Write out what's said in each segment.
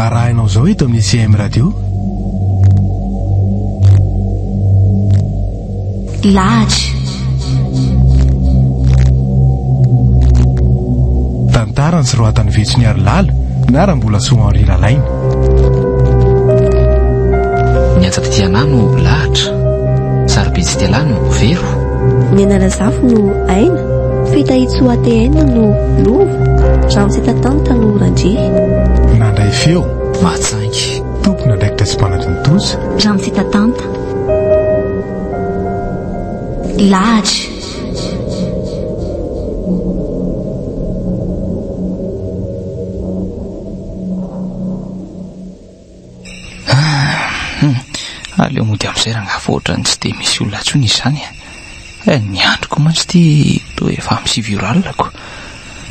Arahinao izao eto amin'ny CM Radio. Lahatra. Tantara nosoratan'i Vetso Niarilala na Rambolasoa Henri Lalaina. Ny antsatitiana no lahatra, sarobidy sy telà no vero. Ny Analazafy no aina, Fitahitsoa ATN no lova, Ramoseta Tanta no randria. Nandray feo. Mahatsangy. Tompon'andraikitra sy mpanatontosa. Ramoseta Tanta. Lahatra. Aleo mody amin'izay rangahy fa ohatran'ny tsy dia misy olona intsony izany e. Eh, ny andro koa mantsy ity toa efa amin'ny 9 ora alina ko.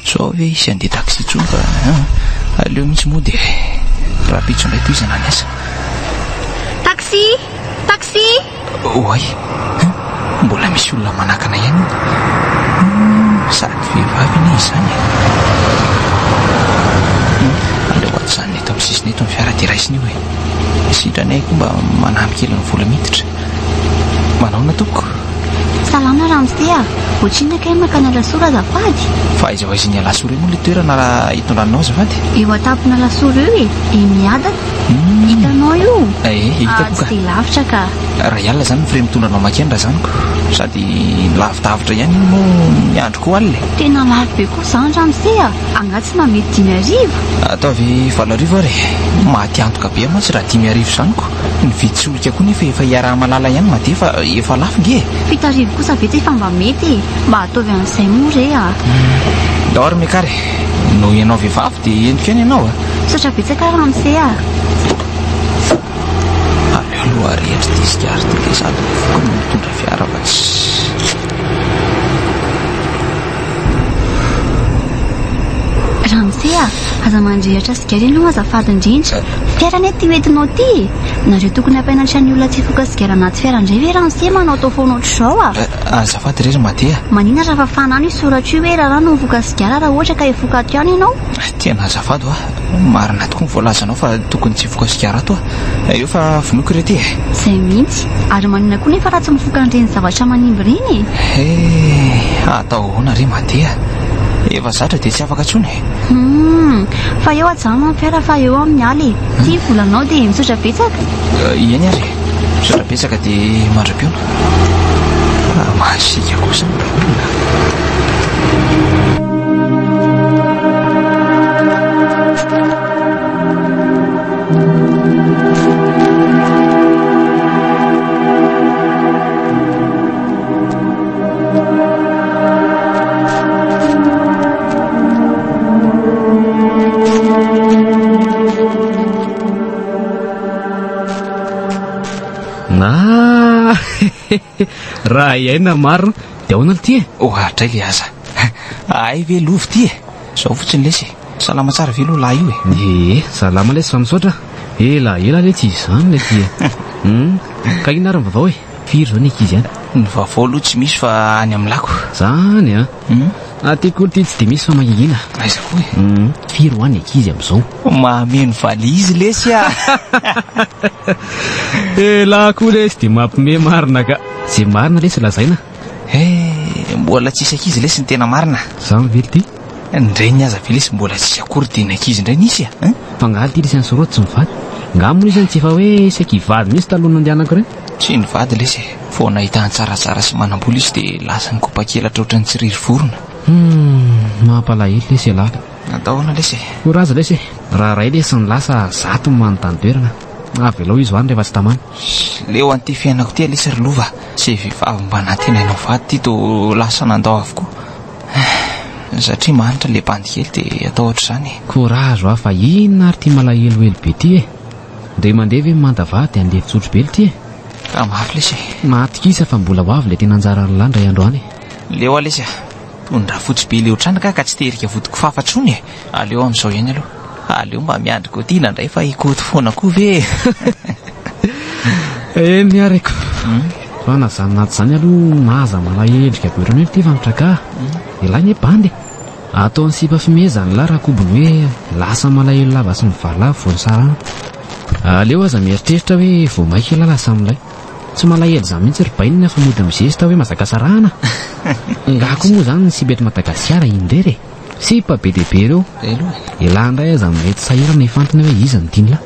Zao ve hisy handeha taxi intsony fa aleo mihitsy mody e. Rahampitso indray tohizana ny asa. Taxi! Taxi! Oay, mbola misy olona manakana ihany iny. Sady vehivavy anie izany e. Aleo ajanona eto amin'ny sisiny eto ny fiara dia raisina io e. Sitrany ahy koa mba manampy kely ny vola miditra. Manaona tompoko? Salama ramose a! Ohatrinona kay mankany Alasora azafady? Fa aiza ho aiza iny Alasora iny moa ilay toerana raha hitondranao azafady? Eo an-tampon'Alasora eo e, e Miadana. Hitanao io? Eh, hitako ka. Tsy dia lavitra ka. Iray alina izany ny frais mitondra anao makeny raha izany ko. Sady lavidavitra ihany iny moa ny andro koa alina e. Tena lafo be koa izany ramose a! Angaha tsy mba mety 5000? Ataovy 8000 ary e. Maty antoka be mantsy raha 5000 izany ko. Ny vidin-tsolika koa nefa efa iaraha-mahalala ihany Made fa efa lafo nge e. 7000 kosa ve tsy efa mba mety e. Mba ataovy an'izay moa re a. Ndao ary miakara e. Noho ianao vehivavy dia entiko ihany ianao a. Misaotra betsaka ramose a. Aleo aloha arehitra ity sigara ity dia sady mifoka no mitondra fiara fa tsy. Ramose a, aza mandrehitra sigara ianao azafady indrindra. Fiara anie ity hoentinao ity e. Nareo tokony hampianatra ny olona tsy hifoka sigara anaty fiara indray ve ramose manao atao foana ohatr'izao a. Azafady re ry Made a. Maninona raha fafana any io soratra io hoe raharaha no mifoka sigara raha ohatra ka hifoka ato ihany ianao? Tena azafady hoa, marina tokoa ny voalazanao fa tokony tsy hifoka sigara ato aho. Eo fa vonoiko re ity e. Izay mihitsy. Ary maninona koa nefa raha tsy mifoka an'ireny zavatra manimba ireny e? He, atao ahoana re Made a? Efa zatra dia tsy afaka intsony e. Hum, fa eo ajanona ny fiara fa eo aho miala e. Ity ny volanao dia misaotra betsaka. Eny ary e. Misaotra betsaka dia mandra-pihaona. Fa masiaka kosa ny olona. Ah! Raha hiaina marina dia ahoana ity e? Ohatray le aza. Hay ve lova ity e? Zao fotsiny lesy e. Salama tsara ve aloha lahy io e? Ee, salama lesy fa misaotra. Ela ela letsy izany le ty e. Hum, ka inona ary ny vaovao e? Firy izao ny ankizy any? Ny vaovao aloha tsy misy fa any amin'ny lako. Zany an? Hum. Aty koa ity tsy dia misy fa mangingina. Aiza koa e? Hum, firy ho any ankizy amin'izao? Mameno valizy lesy a! Elah koa lesy dia mampime marina ka. Ze marina lesy lazaina. Eh, mbola tsisy ankizy lesy ny tena marina. Zany ve ity? Ny reniny aza ve lesy mbola tsisy akory dia ny ankizy indray nisy a? Hein? Fa angaha ity lesy any Soroa tsy mivady? Angaha moa isany tsy efa hoe saika hivady mihitsy taloha nandehanako ireny? Tsy nivady lesy e. Vao nahita an'i Tsaratsara sy manam-bola izy dia lasa nikopa-kelatra ohatran'ny tsiriry vorona. Hum, mampalahelo lesy ialahy ka. Atao ahoana lesy e? Courage lesy e! Raha ray lesy ny lasa, zato no manontany toerana. Avelao izy ho any rehefa tsy tamana. Leo an'ity fiainako ity lesy ry Lova. Izay vehivavy mba nantenainao vady ity toa lasa nandao avokoa. Satria mahantra ilay bandy kely dia atao ohatr'izany e. Courage hoa fa inona ary ity malahelohelo be ity e? Ndray mandeha ve manta vady dia andeha fitsotro be ity e? Ka mafy lesy e. Mahatokisa fa mbola ho avy ilay tena anjaran'lah indray andro any e. Leo aho lesy a. Tondra fotsy be leo trano ka ka tsy te-hirika vodiko fafa intsony e. Aleo amin'izao ihany aloha. Aleo mba miandry Kotiana indray fa i Koto foana koa ve e. Eny ary ko. Fa na izany na tsy izany aloha aza malahelo endrika be ohatran'ny hoe ity fa mitraka. Ialahy anie bandy e. Ataon'ny sipa fimehezany lahy rakobony hoe lasa malahelo lava sy mivalavo vao nisarahana. Aleo aza mieritreritra hoe vao maika ialahy lasa milay. Tsy malahelo izany mihitsy ry bainina fa mody mizesta hoe mazaka sarahana. Nga koa moa izany ny sipa eto Madagasikara iny irery e. Sipa be dia be ireo. Ialahy indray aza mety sahirana hifantina hoe iza no tian'lah.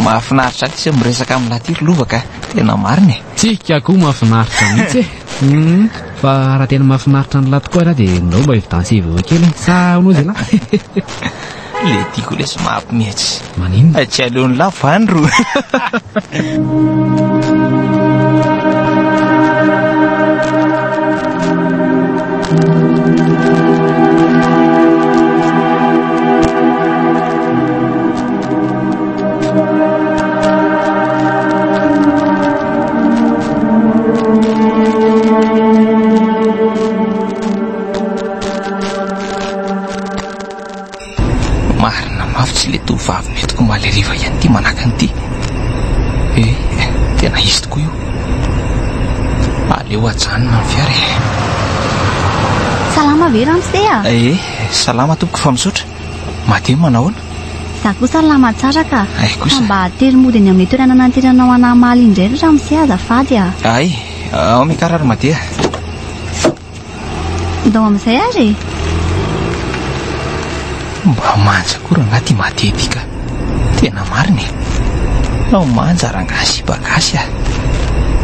Mahafinaritra ahy tsy miresaka amin'lah ty ry lova ka. Tena marina e. Tsika koa mahafinaritra mihitsy e. Hum, fa raha tena mahafinaritra an'lah tokoa ialahy dia ndao mba hividanse vao kely e. Sa hono ozy ialahy? Le tiako lesy mampimetsy. Maninona? Tsy aleon'ny lahy vandro. Marina mafy tsy le tovovavy nentiko omaly hariva ihany ity manakana ity. Eh, tena izy tokoa io. Aleo ajanona ny fiara e. Salama ve ramose a? Eh, salama tompoko fa misaotra. Mademy manao ahoana? Za koa salama tsara ka. Ay kosa. Fa mba atero mody eny amin'ilay toerana nanteranao anah omaly indray ry ramose azafady a. Ay, ao miakara ry Made a. Ndao amin'izay ary e. Mba manja koa rangahy ty Made ty ka. Tena marina e. Ao manja rangahy sipa gasy a.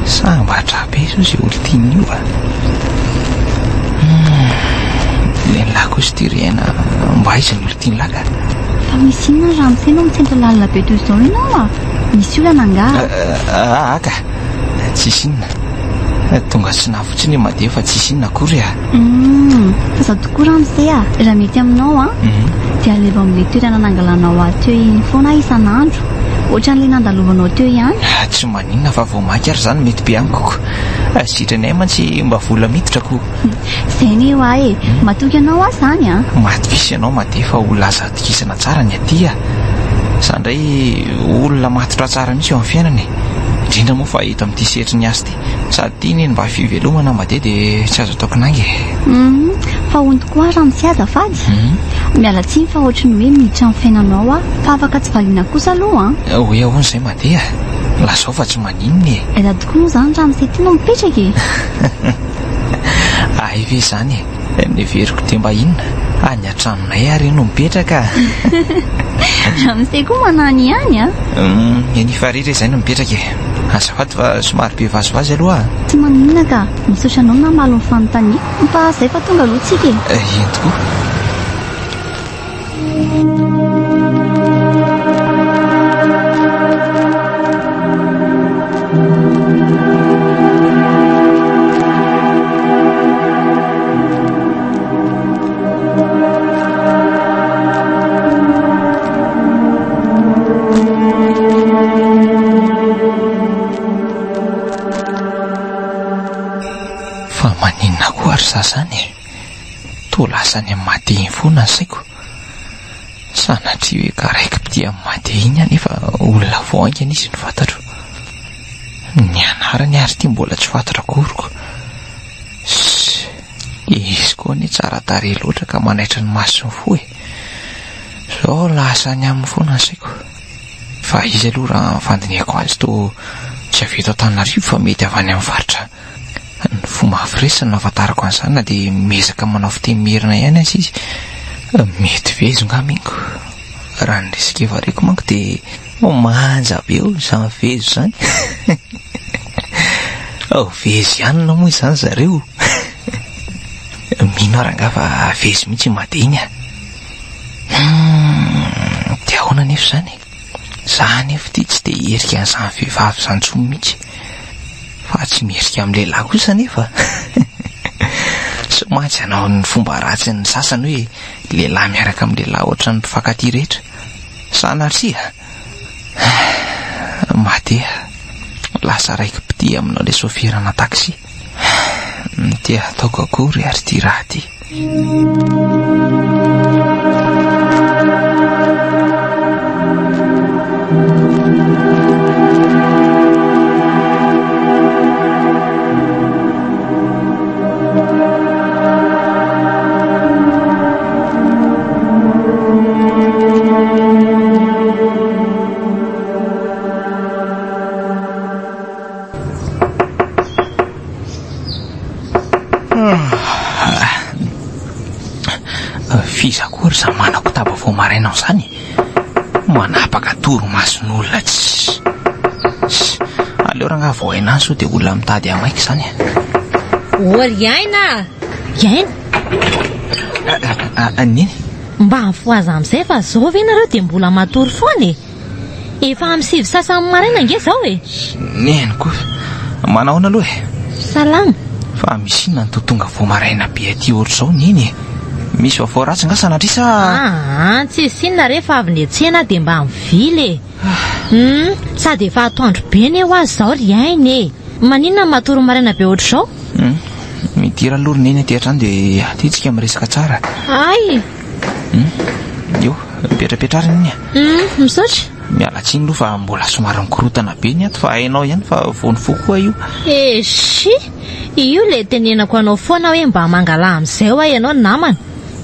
Sambatra be zao izay olon-tiany io a. Hmm. Lehilahy kosa ity ry aina mba aiza ny olon-tiany lahy ka. Fa misy inona ramose no mitsento lalina be toy izao ianao a? Misy olana angaha? Ah, ka. Tsisy inona. Tonga tsy naha fotsiny i Made fa tsisy inona akory a. Humm, fa zao tokoa ramose a, raha mety aminao an, dia alevo amin'ilay toerana nangalanao ahy teo iny foana aho isan'andro. Ohatran'ilay nandalovanao teo ihany. Tsy maninona fa vao mainka ary izany mety be amiko ko. Sitrany ahy mantsy mba vola miditra ko. Izay anie hoa e, matoky anao aho izany an. Matokisa ianao Made fa ho lasa atokisana tsara ny aty a. Za indray olona matotra tsara mihitsy eo amin'ny fiainana e. Indrindra moa fa eto amin'ity sehatry ny asa ity. Sady ity anie no mba fivelomana Made dia tsy azo atao kinanga e. Hum, fa hono tokoa aho ramose azafady. Miala tsiny fa ohatry ny hoe miditra amin'ny fiainanao aho, fa afaka tsy valiana kosa aloha an. Hoe ahoana izay Made a? Lazao fa tsy maninona e. Aiza tokoa moa izany ramose ity no mipetraka e? Hay ve izany e? Neveriko dia mba inona? Any an-tranonay ary no mipetraka. Ramose koa manany ihany a. Eny Ifariry izay no mipetraka e. Azafady fa somary be vazivazy aloha. Tsy maninona ka. Misaotra anao namaly ny fanontaniako. Fa izay fa tonga aloha tsika e. Eny tokoa. Fa maninona koa ary za zany e? Toa lasa any amin'ny Made iny foana ny saiko. Sanatria hoe karaiki-pitia amin'ny Made iny aho nefa olona vao haingana izy no fantatro. Ny anarany ary ity mbola tsy fantatro akory ko. Ssss, izy koa anie tsara tarehy loatra ka manaitra ny maso sy ny fo e. Zao lasa any aminy foana ny saiko. Fa izy aloha raha ny fandinihako azy toa tsy avy eto Antananarivo fa mety avy any amin'ny faritra. Ny fomba firesany no ahafantarako an'izany na dia miezaka manao fiteny merina ihany aza izy. Mety vezo nga minko. Raha ny resaka efa reko manko dia manja be eo izany vezo izany. Ao vezo ihany na moa izany zareo. Mino aho rangahy fa vezo mihitsy i Made iny a. Hmm, dia ahoana anefa izany e? Za anefa ity tsy dia hierika an'izany vehivavy izany intsony mihitsy. Fa tsy miherika amin'ny lehilahy kosa anefa. Sao mantsy hanao ny fomba ratsin'ny sasany hoe lehilahy miaraka amin'ny lehilahy ohatran'ny mpifankatia rehetra. Sanatria. Madeha. Lasa raiki-pitia aminao ilay soferana taxi. Dia ataoko akory ary ity raha ity. amin'izany manakotaba vao maraina izany e? Manapaka torimason'olona tsy. Aleo rangaha vao haina any sao dia olona mitady hamaika izany e. Ô ry Aina a! Aina! Neny? Mba mifohaza amin'izay fa zao ve nareo dia mbola matory foana e? Efa amin'ny sivy sasany maraina ange izao e! Neny koa. Manahoana aloha e? Salama. Fa misy inona no toa tonga vao maraina be aty ohatr'izao Neny e? Misy vaovao ratsy nga sanatria sa? Aa, tsisy inona re fa avy niantsena aho dia mba mivily e. Hum, sady efa atoandro be anie ho azy izao ry Aina e. Maninona no matory maraina be ohatr'izao? Hum, midira aloha ry Neny aty an-trano dia aty tsika miresaka tsara. Hay! Hum, eo, mipetrapetra ary Neny a. Hum, misaotra. Miala tsiny aloha fa mbola somary mikorotana be ny ato fa hainao ihany fa vao nifoha koa io. Eshi! Io ilay tenenako anao foana hoe mba mangalà amin'izay hoa ianao namana.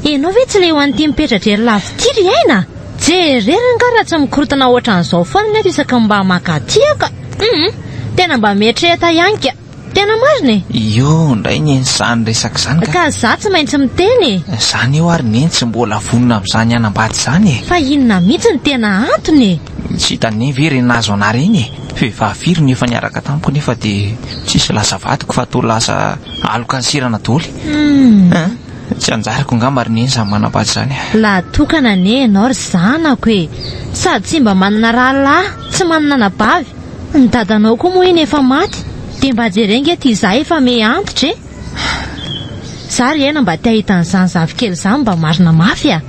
Ianao ve tsy ilay ho an'ity mipetra-drery lava ity ry Aina? Jereo rangahy raha tsy mikorotana ohatran'izao foana ny ato isaky ny mba maka aty aho ka. Hum! Tena mba mieritrereta ihany ka. Tena marina e! Io indray neny izany resaka izany ka. Ka za tsy maintsy miteny e! Izany eo ary neny tsy mbola vonona amin'izany hanambady izany e! Fa inona mihitsy no tena antony e? Tsy hitan'i neny ve ireny nahazo anà ireny e? Vehivavy firy no efa niaraka tamiko nefa dia tsisy lasa vadiko fa toa lasa aloka nisirana daholo. Hum! Tsy anjarako angamba ry neny izany manambady izany e! Lahy tokana anie ianao ry zanako e! Sady tsy mba manana rahalahy, tsy manana anabavy. Ny dadanao koa moa iny efa maty dia mba jereo nge ty za efa me antitra e! Za ry aina mba te hahita an'izany zafikely izany mba marina mafy a!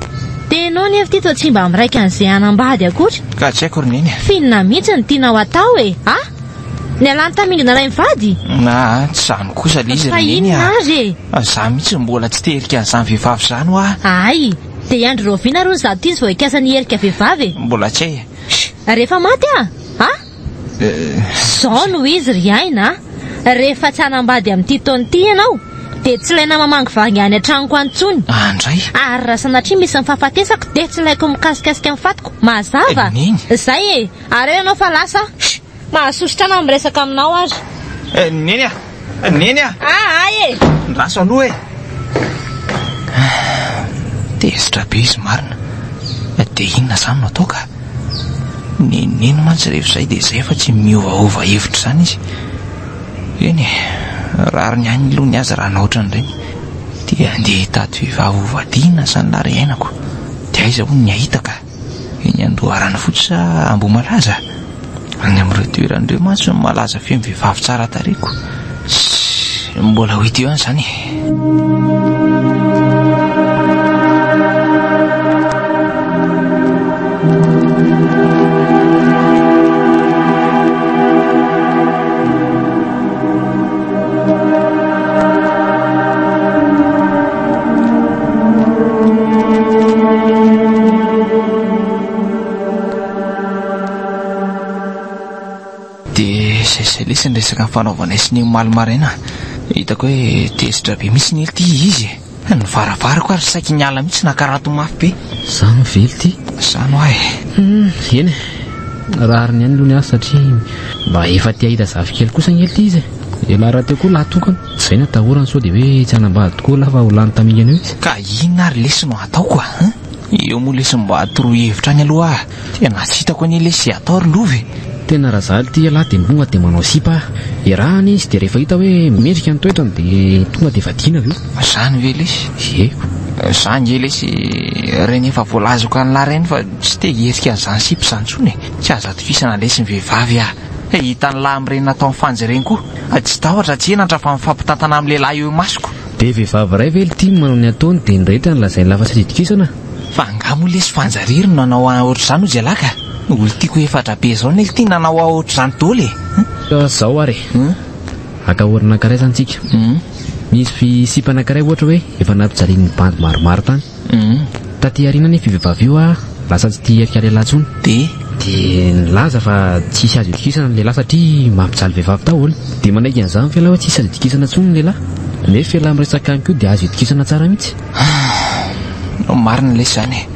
Dia ianao nefa ity toa tsy mba miraika an'izay hanambady akory. Ka tsy haiko ry neny a! F'inona mihitsy no tianao atao e! A! Nialany tamingana ray mivady? Aa, tsy izany kosa le izy ry neny a! Fa inona ary e? Za mihitsy mbola tsy te herika an'izany vehivavy izany hoa! Hay! Dia hiandry rahoviana aloha izaho ity izy vao hikasa ny hiherika vehivavy e? Mbola tsy hay e! Rehefa maty aho a! Zao no izy ry Aina a! Rehefa tsy hanambady amin'ity taona ity ianao dia tsy ilaina mamangivangy any an-tranoko any intsony. Andray! Ary raha sanatria misy ny fahafatesako dia tsy ilaiko mikasikasika ny fatiko. Mazava? Neny! Zay e! Ary eo ianao fa lasa aho. Mahasosotra anah miresaka aminao ary. Neny a! Neny a! Aa e! Ndraso aloha e! Tezitra be izy marina. Dia inona izany no atao ka? Neniny mantsy rehefa izay dia izay fa tsy miovaova hevitra izany izy. Eny e, rariny ihany aloha ny azy raha hanao ohatran'ireny. Dia andeha hitady vehivavy hovadiana izany lahy ry ainako. Dia aiza hono ny hahita ka? Eny Andoharanofotsy sa Ambohimalaza? Any amin'ireo toerana ireo mantsy no malaza feno vehivavy tsara tarehy ko. Tssy, mbola ho hita eo ihany izany e. Dia izay izay lesy ny resaka nifanaovanay sy ny omaly maraina. Hitako hoe tezitra be mihitsy ny ity izy e. Ny varavarako ary saiky niala mihitsy nakarato mafy be. Zany ve ity? Zany hoa e. Hum, eny e. Rariny ihany aloha ny azy satria mba efa te hahita zafikely kosa ange ity izy e. Elah rahateo koa lahy tokana. Izay no atahorany sao dia hoe tsy hanambady tokoa lahy fa ho lany tamingana eo izy. Ka inona ary lesy no hataoko a? Hein? Eo moa lesy mba atoroy hevitra any aloha ah. Tena tsy hitako anie lesy izay atao ry lova e. Tena raha za ity ialahy dia tonga dia manao sipa ah. Iarahana izy dia rehefa hita hoe mendrika ny toetrany dia tonga dia vadiana avy eo. Zany ve lesy? Ie. Za ange lesy ireny efa voalazako an'lah ireny fa tsy te hiherika an'izany sipa izany intsony e. Tsy azo atokisana lesy ny vehivavy ah. Hitan'lah amin'ireny nataon'i Fanja ireny koa. Tsy tahotra tsy henatra fa mifampitantana amin'ny lehilahy eo imasoko. Dia vehivavy iray ve ity no manao ny ataony dia ny rehetra no lazainy lafa tsy azo itokisana? Fa angaha moa lesy Fanja irery no nanao ahy ohatr'izany hoy ialahy ka? Olon-tiako efatra be izao anie ity nanao ahy ohatr'izany daholo e! Ka zao ary e! Haka orina anankiray izany tsika. Misy sipa anankiray ohatra hoe efa nampijalian'ny bandy maromaro tany. Taty aoriana anefa io vehivavy io lasa tsy tia herika lehilahy intsony. Dia? Dia nilaza fa tsisy azo itokisana ny lehilahy satria mampijaly vehivavy daholo. Dia manaiky an'izany ve ialahy hoe tsisy azo itokisana intsony ny lehilahy? Nefa ialahy miresaka amiko io dia azo itokisana tsara mihitsy. Marina lesy izany e!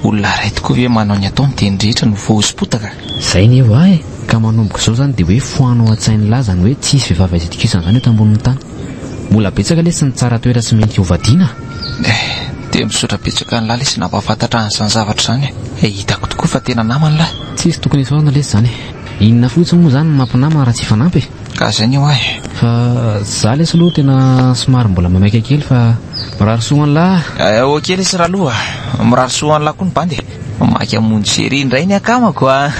Olona iray tokoa ve manao ny ataony dia ny rehetra no voahoso-potaka? Izay anie hoa e! Ka manomboka izao izany dia hoe foano ao an-tsain'lah izany hoe tsisy vehivavy azo itokisana izany eto ambonin'ny tany. Mbola betsaka lesy ny tsara toetra sy mendrika ho vadiana a! Eh! Dia misaotra betsaka an'lah lesy nampahafantatra an'izany zavatra izany e. Hitako tokoa fa tena namana lah. Tsisy tokony hisaorana lesy izany e. Inona fotsiny moa izany no mampinamana raha tsy hifanampy e? Ka izay ny ho ahy e. Fa za lesy aloha tena somary mbola maimaika kely fa mirary soa an'lah. Ok lesy raloha a. Mirary soa an'lah koa ny bandy e. Maka hamonjy série indray ny akamako a.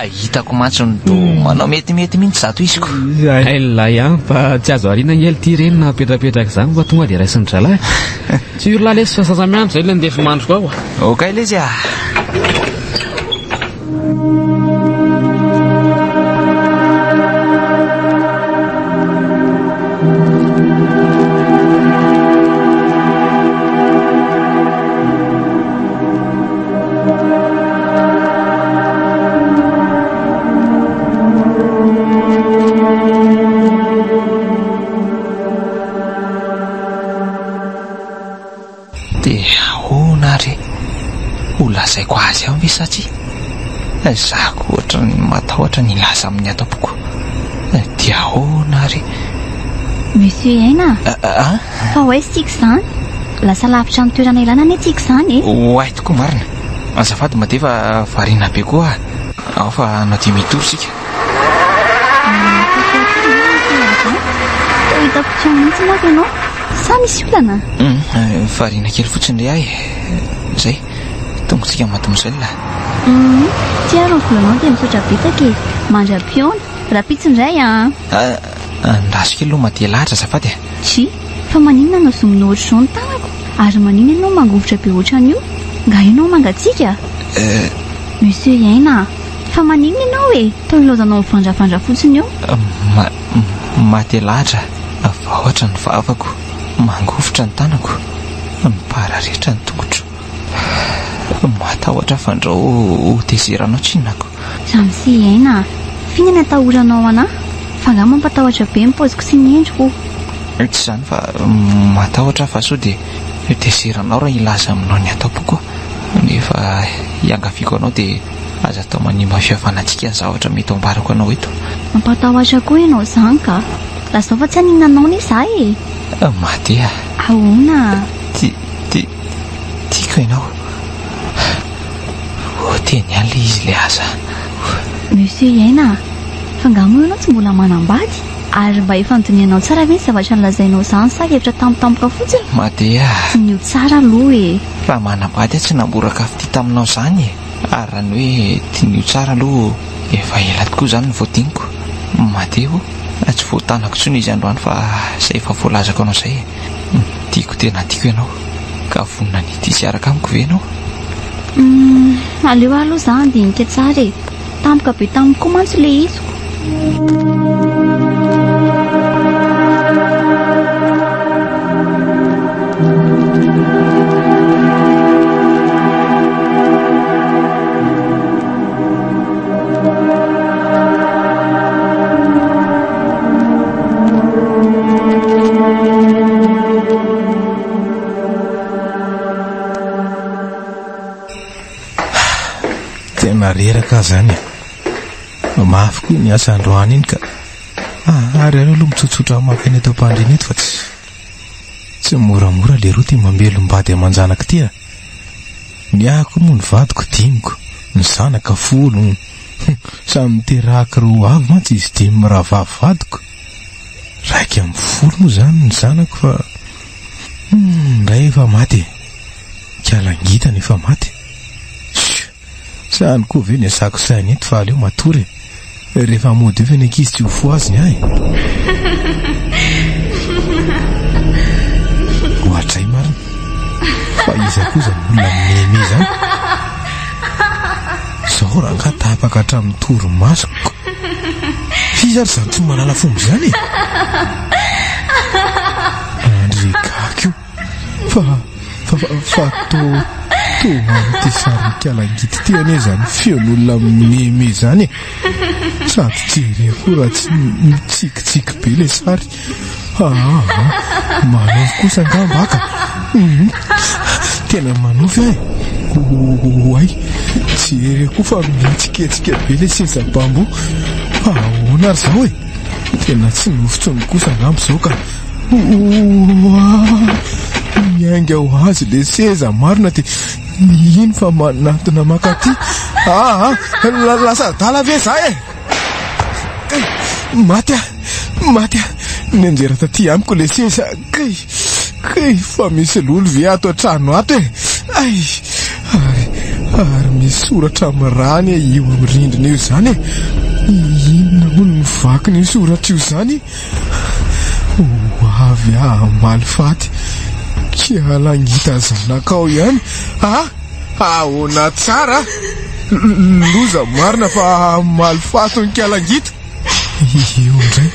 Hitako mantsy ny toa manao metimety mihitsy zato iziko. Hay lahy ihany fa tsy azo ariana ange ity reny na apetrapetraka izany fa tonga dia raisin'ny zalahy. Sur lahy lesy fa sasa-miandry izay ilay ndefa mandriko ao. Ok lesy a. Dia ahoana ary e? Ho lazaiko azy ihany ve sa tsia? Za koa ohatran'ny matahotra ny hilaza amin'ny ato am-poko. Dia ahoana ary e? Monsieur Aina a? Fa ho aiza tsika izany? Lasa lavitra ny toerana ilana anie tsika izany e! Ho ahy tokoa marina. Azafady Made fa variana be koa aho. Ao fa hanao demi-tour isika. Toa hitako tsy ao mihitsy manko ianao. Sa misy olana? Hum, variana kely fotsiny re aho e. Izay, tongotsika mademoiselle. Hum, ty ary ny volanao dia misaotra betsaka e. Mandra-pihaona. Rahampitso indray an! Andraso kely aloha Made lahatra azafady e. Tsia, fa maninona no zominao ohatr'izao ny tanako? Ary maninona ianao mangovitra be ohatran'io? Nga ianao mangatsiaka? Eh. Monsieur Aina a! Fa maninona ianao e? Toa ilaozanao mivandravandra fotsiny eo. Ma, mate lahatra, vahotra ny vavako, mangovitra ny tanako, mipararetra ny tongotro. Matahotra fandrao ho tezeranao tsinona ko. Ramose Aina a! F'inona ny atahoranao anah? Fa angaha mampatahotra be ny paoziko sy ny endriko? Tsy izany fa matahotra aho fa sao dia tezeranao raha hilaza aminao ny ato am-poko aho. Nefa iangaviako anao dia aza atao manimba ny fihavanantsika ny zavatra mety ho ambarako anao eto. Mampatahotra koa ianao izany ka! Lazao fa tsy haninona anao anie izaho e! Mate a! Ahoana? Ti, ti, tiako ianao. Voateny ihany ilay izy ilay aza. Monsieur Aina a! Fa angaha moa ianao tsy mbola manambady? Ary mba efa nodinihanao tsara ve ny zavatra nolazainao izany sa hevitra tampotampoka fotsiny? Made a! Diniho tsara aloha e! Raha manambady aho tsy namboraka fitia taminao izany e! Ary raha ny hoe diniho tsara aloha efa ela tokoa izany no voadiniko. Made o! Tsy voatanako intsony izy androany fa izay efa voalazako anao izay e! Tiako tena tiako ianao. Ka vonona ny hitia sy hiaraka amiko ve ianao? Humm, aleo aloha za handinika tsara e. Tampoka be tamiko koa mantsy ilay iziko. Tena reraka aho izany e. Mafy koa ny asa androany iny ka. Ah, ary aleo aloha mitsotsotra maka eny eto am-pandriana eto fa tsy tsy moramora le roa ty mamelom-bady aman-janaka ty a. Ny ahy koa moa ny vadiko dimiko, ny zanaka folo. Samy niterahako roa avy mantsy izy dimy mirahavavy vadiko. 11 moa izany ny zanako fa ny iray efa maty e. Kialangitana efa maty. Sioh! Zany koa ve ny asako saina eto fa aleo matory e. Rehefa mody eo ve ny ankizy tsy ho fohaziny ahy? Ohatray marina. Fa iza koa izany olona mimeme izany? Zao rangaha tapaka hatramin'ny torimasoko. F'iza ary izany tsy mahalala fomba izany e? Andry gaga io. Fa fa fa fa to toa amin'ity sarin'ikala ngity ity anie izany feon'olona mimeme izany e. Sady jereo koa raha tsy mitsikitsiky be ilay sary. Aa, manofy kosa angamba aka. Hum, tena manofy aho e. Oay, jereo koa fa mihetsiketsika be ilay seza bambou. Fa ahoana ary izao e? Tena tsy nofy intsony kosa angamba izao ka. Oa! Miainga ho azy le seza marina dia iny fa manantona mankaty. Aa, lasa adala ve za e? Maty aho, maty aho. Nianjera taty amiko le seza. Kay, kay, fa misy lolo ve ato an-trano ato e? Ay, ary, ary misy soratra amin'ny anie io amin'ny rindrina io izany e. Inona hono ny vakin'io soratra io izany? Ho avy aho hamaly faty. Kiala ngita zanakao ihany. Ah, ahoana tsara? Loza marina fa hamaly faty ny kiala ngita. Io indray,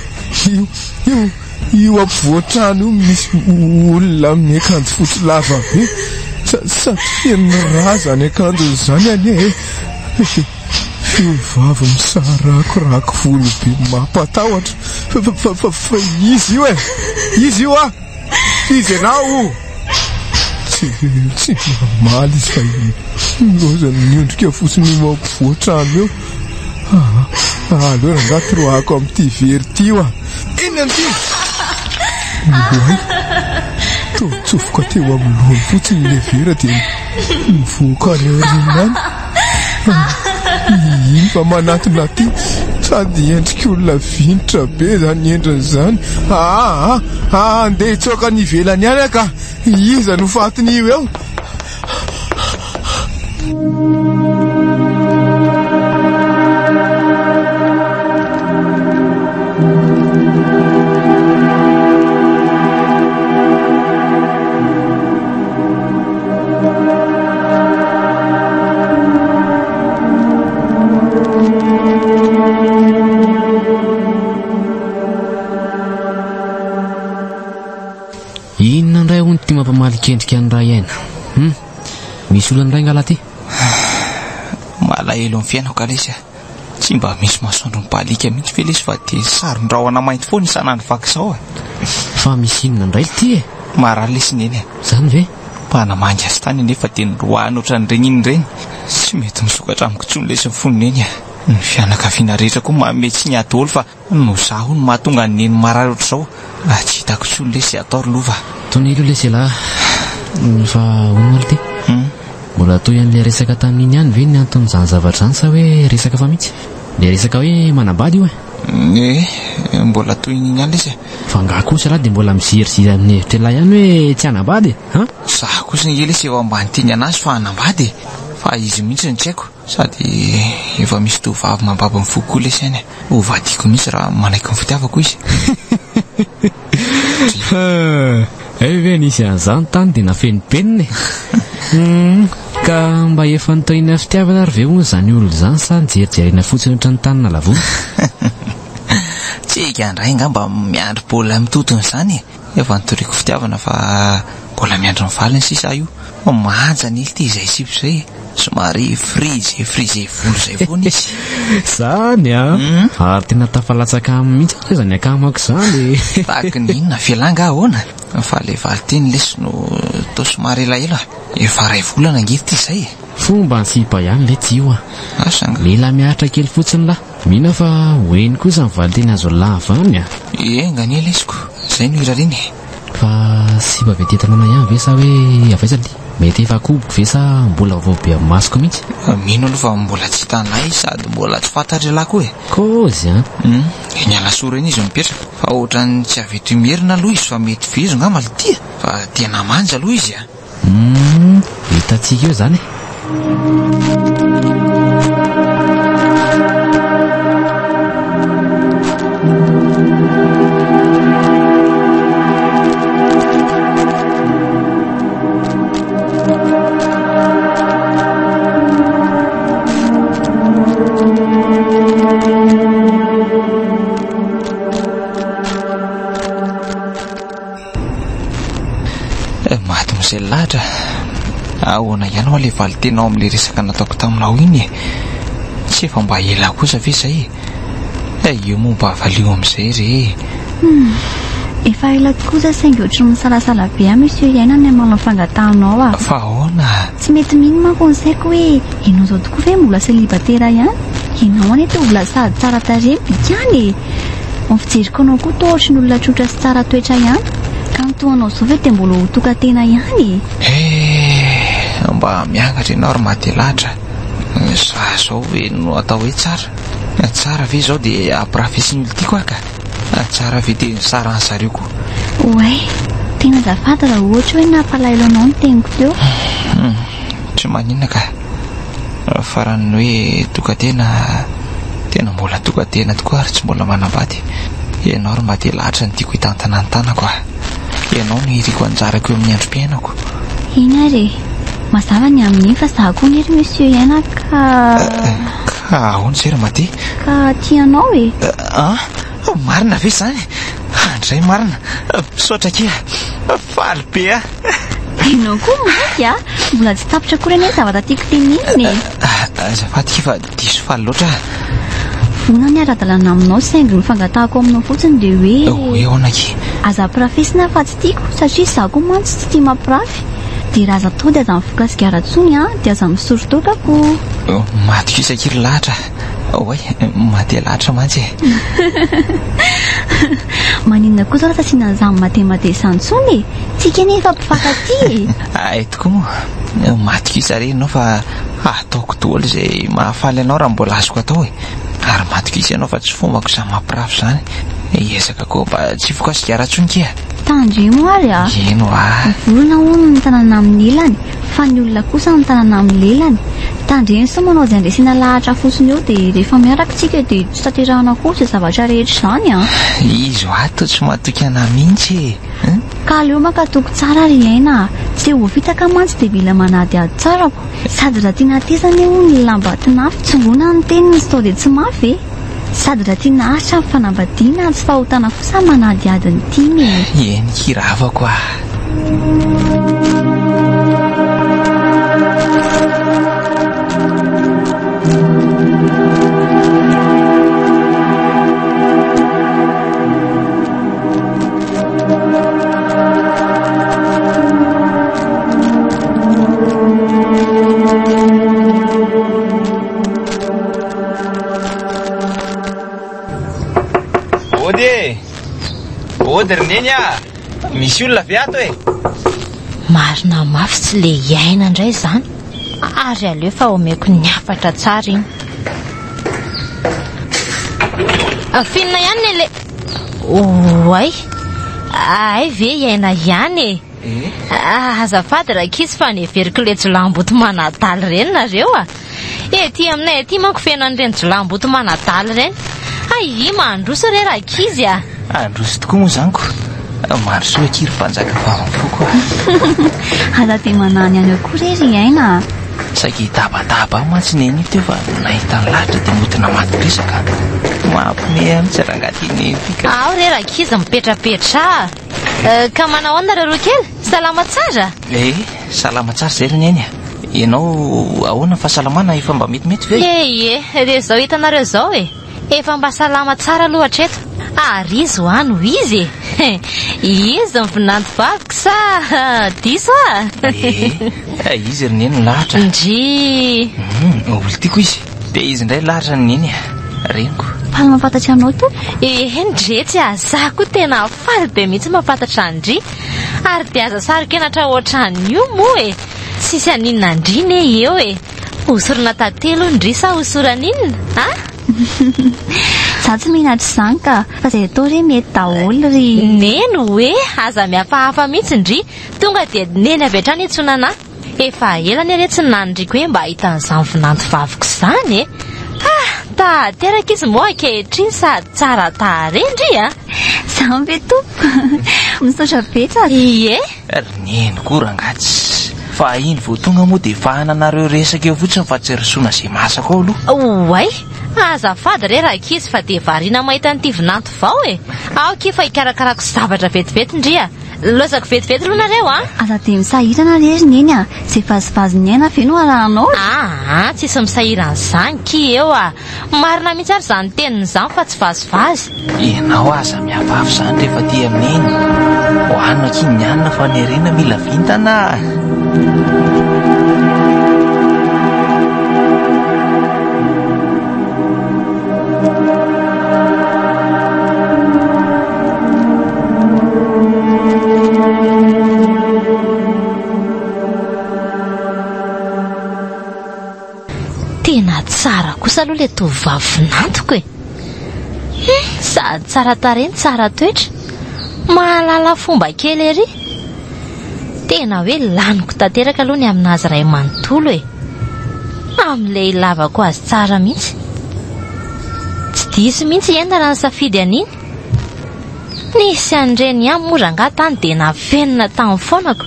io, io, io ampovoan-trano io misy olona miakanjo fotsy lava be. Sady feno rà izany akanjony izany anie e. Vehivavy misarakorako volo be mampatahotra. Fa, fa, fa izy io e! Izy io ah! Izy ianao o! Tsy, tsy mamaly izy fa lozany miondrika fotsiny io ampovoan-trano eo. Ah, aleo rangahy toroahako amin'ity very ity io ah! Inona ity? Oay! Toa nitsofoka teo amin'ny lohany fotsiny ilay vera dia nivoaka any aoriana any. Iny fa manatona aty sady endrik'olona vinitra be izany endriny izany. Aa, andeha hitsoaka any ivelany any aho ka iza no fatin'io eo? Inona indray hono ity mampamaly kendrika an'i Rayaina? Hum, misy olana indray ngala ty? Malahelo ny fiainako lesy a. Tsy mba misy masoandro mibaliaka mihitsy ve lesy fa dia saron-drahona mainty foana isan'andro vaky izao a. Fa misy inona indray ity e? Marary lesy neny e. Izany ve? Mba namangy azy tany anefa dia noroahiny ohatran'ireny iny ireny. Tsy mety misokatra amiko intsony lesy ny fon'i neny a. Ny fianakaviana rehetra koa manome tsiny ahy daholo fa noho izaho hono mahatonga an'i neny marary ohatr'izao. Tsy hitako intsony lesy izay atao ry lova. Tony aloha lesy elah fa hono aloha ity. Mbola toy an'ilay resaka tamin'iny ihany ve ny anton'izany zavatra izany sa hoe resaka fa mihitsy? Ilay resaka hoe manambady io e? Eh, mbola toy iny ihany lesy e. Fa angaha kosa ialahy dia mbola miziriziry amin'ny hevitr'ialahy ihany hoe tsy hanambady e? Han? Izaho kosa ange lesy efa mba niteny an'azy fa hanambady e. Fa izy mihitsy no tsy haiko. Sady efa misy tovovavy mambabo ny foko koa lesy any e. Ho vadiko mihitsy raha manaiky ny fitiavako izy. Hay ve nisy an'izany tany dia nafenimpenina e! Humm, ka mba efa notahiana fitiavana ary ve hono izany olona izany sa nijerijerena fotsiny ohatran'ny tany nalavona? Tsika indray angamba miandry baolina mitotona izany e! Efa nitoriako fitiavana fa mbola miandry ny valiny sisa aho io. Manja anie ity izay sipa izay e! Somary frisé frisé volo izay foana izy. Zany an! Ary tena tafalatsaka aminy mihitsy aloha izany akamako izany e! Tahaky ny inona ve angaha ahoana? Fa ilay valinteny lesy no toa somary elaela. Efa iray volana ange ity izay e! Fomba ny sipa ihany letsy io an! Asa angaha. Mila miaritra kely fotsiny lahy. Mino aho fa ho eny kosa ny valinteny azon'ny lahy avy any an! Enga anie lesiko, izay no irariana e! Fa sipa avy aty an-tanàna ihany ve sa hoe avy aiza ity? Mety efa koboko ve sa mbola vaovao be amin'ny masoko mihitsy? Mino aloha fa mbola tsy hitanay sady mbola tsy fantatr'ialahy koa e! Kôzy an! Hum, eny Alasora eny izy mipetraka. Fa ohatran'ny tsy avy eto Imerina aloha izy fa mety vezo angamba ity e! Fa tena manja aloha izy a! Humm, hitantsika eo izany e! Mademoiselle Lahatra, ahoana ihany hoa ilay valin-teninao amin'ilay resaka nataoko taminao iny e? Tsy efa mba ela kosa ve izay e? Eh, io moa mba valio amin'izay re e! Hum, efa ela tokoa izay saingy ohatry ny misalasala be aho Monsieur Iaina ny hamaly ny fangatahanao ah. Fa ahoana? Tsy mety mino manko ny saiko hoe ianao izao tokoa ve mbola célibataire ihany? Ianao anie tovolahy sady tsara tarehy no bikany e! Ny fijeriko anao koa toa ohatry ny olona tsotra sy tsara toetra ihany. Ka ny. toa anao izao ve dia mbola ho tokan-tena ihany e? Eh, mba miangatra ianao ry Matelahatra. Za izao ve no atao hoe tsara? Tsara ve izao dia ampirafesin'ny olon-tiako aho ka? Tsara ve dia nisaran'ny zareo koa? Oay, tena azafady raha ohatra hoe nampalahelo anao ny teniko teo. Tsy maninona ka. Fa raha ny hoe tokan-tena, tena mbola tokan-tena tokoa ary tsy mbola manambady. Ianao ry Matelahatra no tiako hitantana ny tanako a. Ianao no iriko anjarako eo amin'ny androm-piainako. Eny ary e. Mazava ny amin'iny fa za koa anie ry Monsieur Aina ka. Ka ahoana izay ry Mate? Ka tia anao e. An? Marina ve izany? Andray marina. Misaotra akia. Faly be aho. Ianao koa mainty a! Mbola tsy tapitra akory anie ny zavatra tiako tenenina e. Azafady akia fa diso faly loatra aho. Vonona ny hiara-dalana aminao saingy ny fangatahako aminao fotsiny dia hoe. Hoe ahoana akia? Aza ampirafesina fa tsy tiako satria izaho koa mantsy tsy tia mampirafy. Dia raha aza atao dia aza mifoka sigara intsony an, dia aza misotro toaka koa. Maty kosa akia ry lahatra. Oay, mate lahatra mantsy e. Maninona koa zao raha tsy asiana an'izany matemate izany intsony e? Tsika anie efa mpifankatia e. Hay tokoa moa. Maty kosa re ianao fa ataoko daholo izay mahafaly anao raha mbola azoko atao e. Ary maty kosa ianao fa tsy fombako izany mampirafy izany. Hiezaka koa mba tsy hifoka sigara intsony kia. Tandremo ary a! Eny hoa. Ny vorona hono ny tanana amin'ny elany. Fa ny olona kosa ny tanana amin'ny lelany. Tandremo sao manao izay andresena lahatra fotsiny eo dia rehefa miaraka tsika dia tsy tanterahana akory izay zavatra rehetra izany an! Izy hoa toa tsy matoky anah mihitsy e! Ka aleo maka toky tsara ry Aina a! Tsy te ho fitaka mantsy dia mila manadihady tsara ko! Sady raha tiana hateza anie hono ny lamba tinafy tsongoina ny teniny sao dia tsy mafy e! Sady raha tiana haharitra ny fanambadiana tsy fahotana fosa manadihady ny tiana e! Eny hiravako ah! Ody e! Ody ry neny a! Misy olona ve ato e? Marina mafy tsy le hiaina indray izany. Ary aleo fa omeko ny hafatra tsara iny. Finina ihany ne le... Oay! Hay ve hiaina ihany e! Azafady rankizy fa neveriko le jiolahimboto manadala ireny nareo a! Ety aminay aty manko feno an'ireny jiolahimboto manadala ireny. Hay mandroso re rankizy a! Handroso tokoa moa izany ko! Mandrosoa akia ry mpanjaka vavin'ny foko a! Aza dia manany any akory re ry Aina a! Saika hitabataba aho mantsy neny io teo fa nahita ny lahatra dia mody namaky bresaka. Mampiomehy ahy mihitsy rangahy ity neny ity ka! Ao re rankizy mipetrapetraha! Ka manahoana nareo roa kely? Salama tsara? Eh, salama tsara izay ry Neny a! Ianao ahoana ny fahasalamana efa mba metimety ve? Ie, ie, dia izao hitanareo izao e! Efa mba salama tsara aloha hatreto. Ary izy hoa no izy e! Izy ny vinanto vaviko sa diso aho? Eh, izy ry Neny lahatra. Ndry! Olon-tiako izy. Dia izy indray lahatra ny Neny a! Reniko. Faly mahafantatra anao tompoko. Ehe ndretsy a! Za koa tena faly be mihitsy mahafantatra an-dry. Ary dia aza saro-kenatra ohatran'io moa e! Tsisy haninona an-dry ne eo e! Hosorana tantely hono ndry sa hosorana inona a? Za tsy menatra izany ka, fa izay atao re mety daholo ry. Neny oe! Aza mihafahafa mihitsy ndry, tonga dia neny avy hatrany iantsoana anah. Efa ela anie re tsy naniriako hoe mba hahita an'izany vinanto vaviko izany e! Ah! Tateraka izy moa ankehitriny sady tsara tarehy ndry a! Izany ve tompoko? Misaotra betsaka. Ie! Ry neny koa rangahy tsy. Fa iny vao tonga moa dia fahananareo resaka eo fotsiny fa tsy rosoana izay masaka ao aloha. Oay! Azafady re rankizy fa dia variana mahita an'ity vinanto vao e! Aoka fa hikarakarako zavatra vetivety ndry a! Lozako vetivety aloha nareo a! Aza dia misahirana re ry neny a! Izay vazivazin'ny aina ve no arahanao e? Aa, tsisy misahirana izany ki eo a! Marina mihitsy ary izany teniny izany fa tsy vazivazy. Ianao aza mihavavy izany rehefa aty amin'i neny. Hohanina akia ny hanina fa ny harena mila vintana a! Tena tsara kosa aloha ilay tovovavy vinantoko e. Hum, sady tsara tarehy no tsara toetra. Mahalala fomba kely ery. Tena hoe laniko tanteraka aloha ny aminazy iray manontolo e. Amin'ilay ilavako azy tsara mihitsy. Tsy diso mihitsy i Aina raha nisafidy an'iny. Nisy an'ireny ihany moa rangahy tany dia nafenina tamin'ny foanako.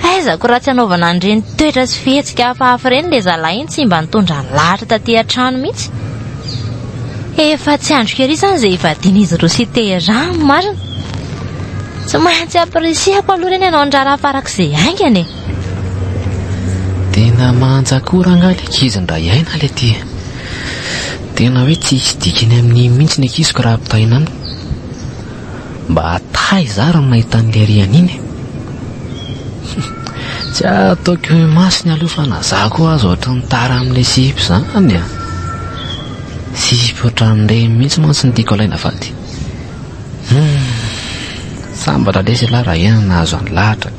Aiza ko raha tsy anaovana an'ireny toetra sy fihetsika hafahafa ireny ilay zalahy iny tsy mba nitondra ny lahatra taty an-trano mihitsy. Efa tsy andriko ery izany izay hivadian'izy roa sy hiterahany marina. Tsy maintsy ampirisihako aloha ireny hanao ny raharaha farak'izay haingana e. Tena manja koa rangahy ilay ankizy indray aina ilay ty. Tena hoe tsy hisy dikany amin'iny mihitsy ny ankiziko raha ampitahaina aminy. Mba taiza ary no nahita an'ilay rihana iny e? Tsy ataoko eo imasony aloha fa na za koa aza ohatran'ny tara amin'ilay sipa izany a. Sipa ohatran'ireny mihitsy mantsy no tiako alaina vady. Hum, sambatra lesy ialahy raha eny nahazo an'i lahatra.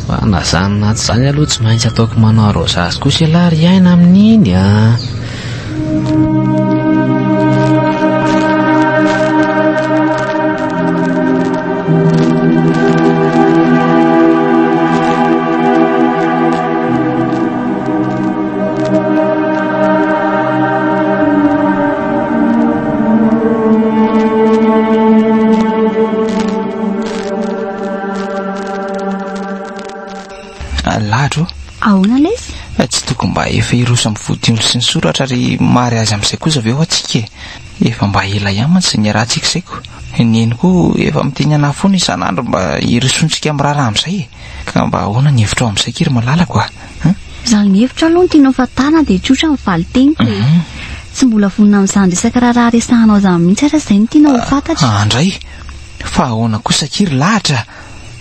Fa na izany na tsy izany aloha tsy maintsy ataoko manao arrosage kosa ialahy ry aina amin'iny a. Lahatra o. Ahoana lesy? Eh, tsy tokony mba efa hiroso amin'ny vodiondry sy ny soratra ary mariazy amin'izay kosa ve hoa tsika e? Efa mba ela ihany mantsy izay niarahantsika izay ko. Neny koa efa miteny anahy foana isan'andro mba hirosoantsika amin'ny raharaha amin'izay e. Ka mba ahoana ny hevitrao amin'izay kiry malalako a? Hein? Raha ny hevitro aloha no tianao fantarina dia tsotra ny valin-teniko e. Tsy mbola vonona amin'izany resaka raharaha resahanao izany mihitsy ary izay no tianao ho fantatra. Ah, andray! Fa ahoana kosa akia ry lahatra?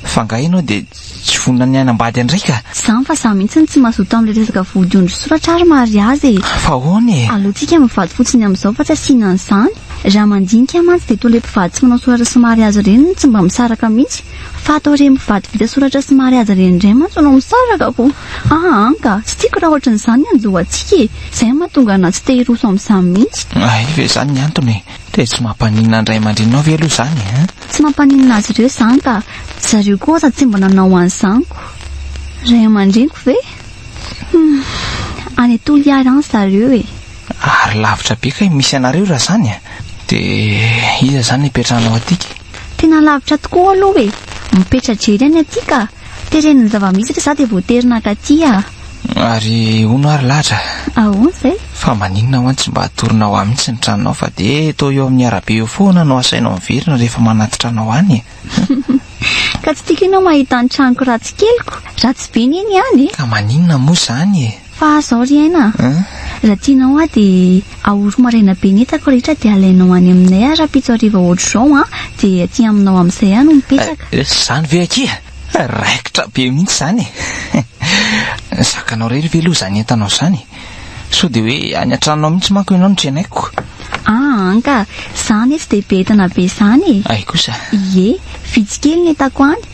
Fa angaha ianao dia tsy vonona ny hanambady andray ka? Tsy izany fa izaho mihitsy no tsy mazoto amin'ilay resaka vodiondry soratra ary mariazy e. Fa ahoana e? Aleontsika mivady fotsiny amin'izao fa tsy asiana an'izany. Raha mandinika mantsy dia toa ilay mpivady tsy manao soratra sy mariazy ireny no tsy mba misaraka mihitsy. Fa atao ireny mpivady vita soratra sy mariazy ireny indray mantsy no misaraka ko. Aa ka, tsy tiako raha ohatran'izany ny hanjo antsika e. Izay no mahatonga anà tsy te hiroso amin'izany mihitsy. Hay ve izany ny antony e? Dia tsy mampaninona ny ray aman-dreninao ve aloha izany e? Tsy mampaninona azy ireo izany ka. Zareo koa aza tsy mba nanao an'izany ko. Ray aman-dreniko ve? Hum, any Toliara any zareo e. Ary lavitra be kay misy anareo raha izany e. Dia iza izany no ipetrahanao aty ky? Tena lavitra tokoa aloha e. Mipetra-drery any aty ka. Teren'ny zava-misy re za dia voatery naka aty ah. Ary hono ary lahatra? Ahoana izay? Fa maninona ho'a tsy mba atoronao ahy mihitsy ny tranonao fa dia toa eo amin'ny arabe eo foana no asainao miverina rehefa manatitra anao any e. Ka tsy tiako ianao mahita ny tranoko ratsy keliko, ratsy be anie ny any e. Ka maninona moa izany e? Fa zao ry aina a! Raha tianao aho dia ahoro maraina be ny entako rehetra dia alainao any aminay aho rahampitso hariva ohatr'izao an, dia aty aminao amin'izay aho no mipetraka. Izany ve akia? Raikitra be mihitsy izany e! Zakanao irery ve aloha izany entanao izany? Sao dia hoe any an-tranonao mihitsy manko ianao no tsenaiko. Aa ka! Za anie tsy dia be entana be izany e! Hay kosa! Ie, vitsy kely ny entako any.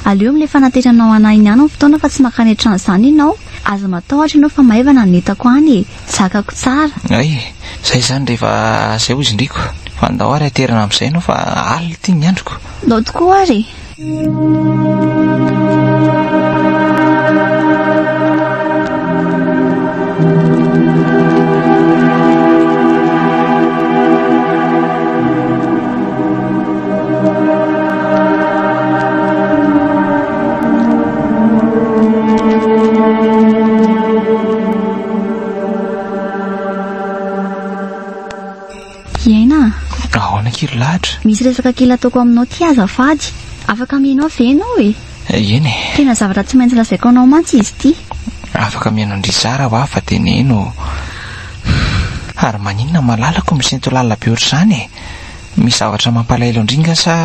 Aleo amin'ilay fanateranao anah iny ihany ny fotoana fa tsy mankany an-trano izany ianao. Aza matahotra ianao fa maivana ny entako any e! Zakako tsara. Hay, zay izany rehefa zay hozy ndriko. Fa ndao ary aterina amin'izay ianao fa alina ity ny androko. Ndao tokoa ary e! Iaina a! Ahoana akia ry lahatra? Misy resaka kely ataoko aminao ity azafady. Afaka mihaino ahy ve ianao e? Eny e. Tena zavatra tsy maintsy lazaiko anao mantsy izy ity. Afaka mihaino an-dry Zara hoa fa teneno. Ary maninona malalako misento lalina be ohatr'izany e? Misy zavatra mampalahelo an-dry nga sa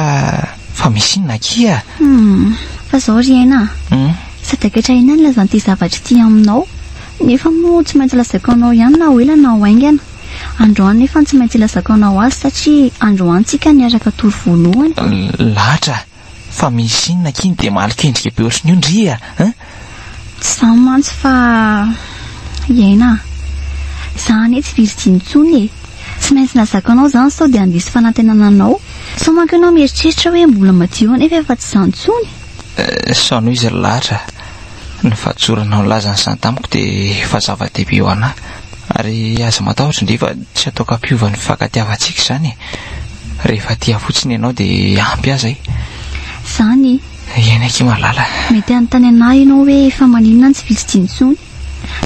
fa misy inona akia? Hum, fa zao ry aina a! Hum. Sadaikatra aina ny lazan'ity zavatra ity aminao, nefa moa tsy maintsy lazaiko anao ihany na ho ela na ho haingana. Androany nefa no tsy maintsy ilazako anao azy satria androany tsika niaraka tory voalohany. Lahatra, fa misy inona akia no dia malikendrika be ohatran'io ndry a! Hein? Tsy izany mantsy fa. Iaina a! Za anie tsy virjiny intsony e! Tsy maintsy nazako anao izany sao dia handiso fanantenana anao. Sao manko ianao mieritreritra hoe mbola madio aho nefa efa tsy izany intsony? Sao noho izy ry lahatra, ny fahatsoranao nilaza an'izany tamiko dia efa zava-dehibe ho anà. Ary aza matahotra ndry fa tsy ataoko hampiova ny fifankatiavantsika izany e! Rehefa tia fotsiny ianao dia ampy ahy izay. Izany e! Eny akia malala. Mety hanontany anà ianao hoe fa maninona aho tsy virjiny intsony?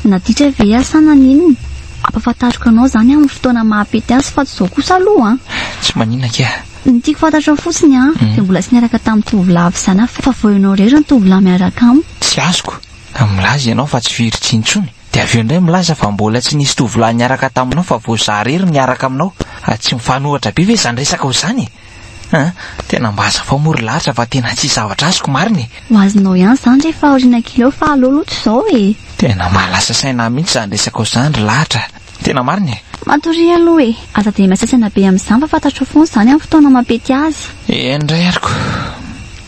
Naditra ve aho sa naninona? Ampahafantariko anao izany amin'ny fotoana mahapety azy fa tsy izao kosa aloha an! Tsy maninona akia. Ny tiako fantatrao fotsiny an, dia mbola tsy niaraka tamin'ny tovolahy avy izany aho fa vao ianao irery ny tovolahy miaraka amiko. Tsy azoko. Milaza ianao fa tsy virjiny intsony, dia avy eo indray milaza fa mbola tsy nisy tovolahy niaraka taminao fa vao izaho irery no niaraka aminao. Tsy mifanohitra be ve izany resaka izany e? An! Tena mba azafao moa ry lahatra fa tena tsy zavatra azoko marina e! Ho azonao ihany izany rehefa aoriana kely eo fa aleo aloha tsy izao e! Tena mahalasa saina ahy mihitsy izany resakao izany ry lahatra! Tena marina e! Matoria aloha e! Aza dia miasa saina be amin'izany fa fantatrao foana izany amin'ny fotoana mampety azy. Eny indray ary ko!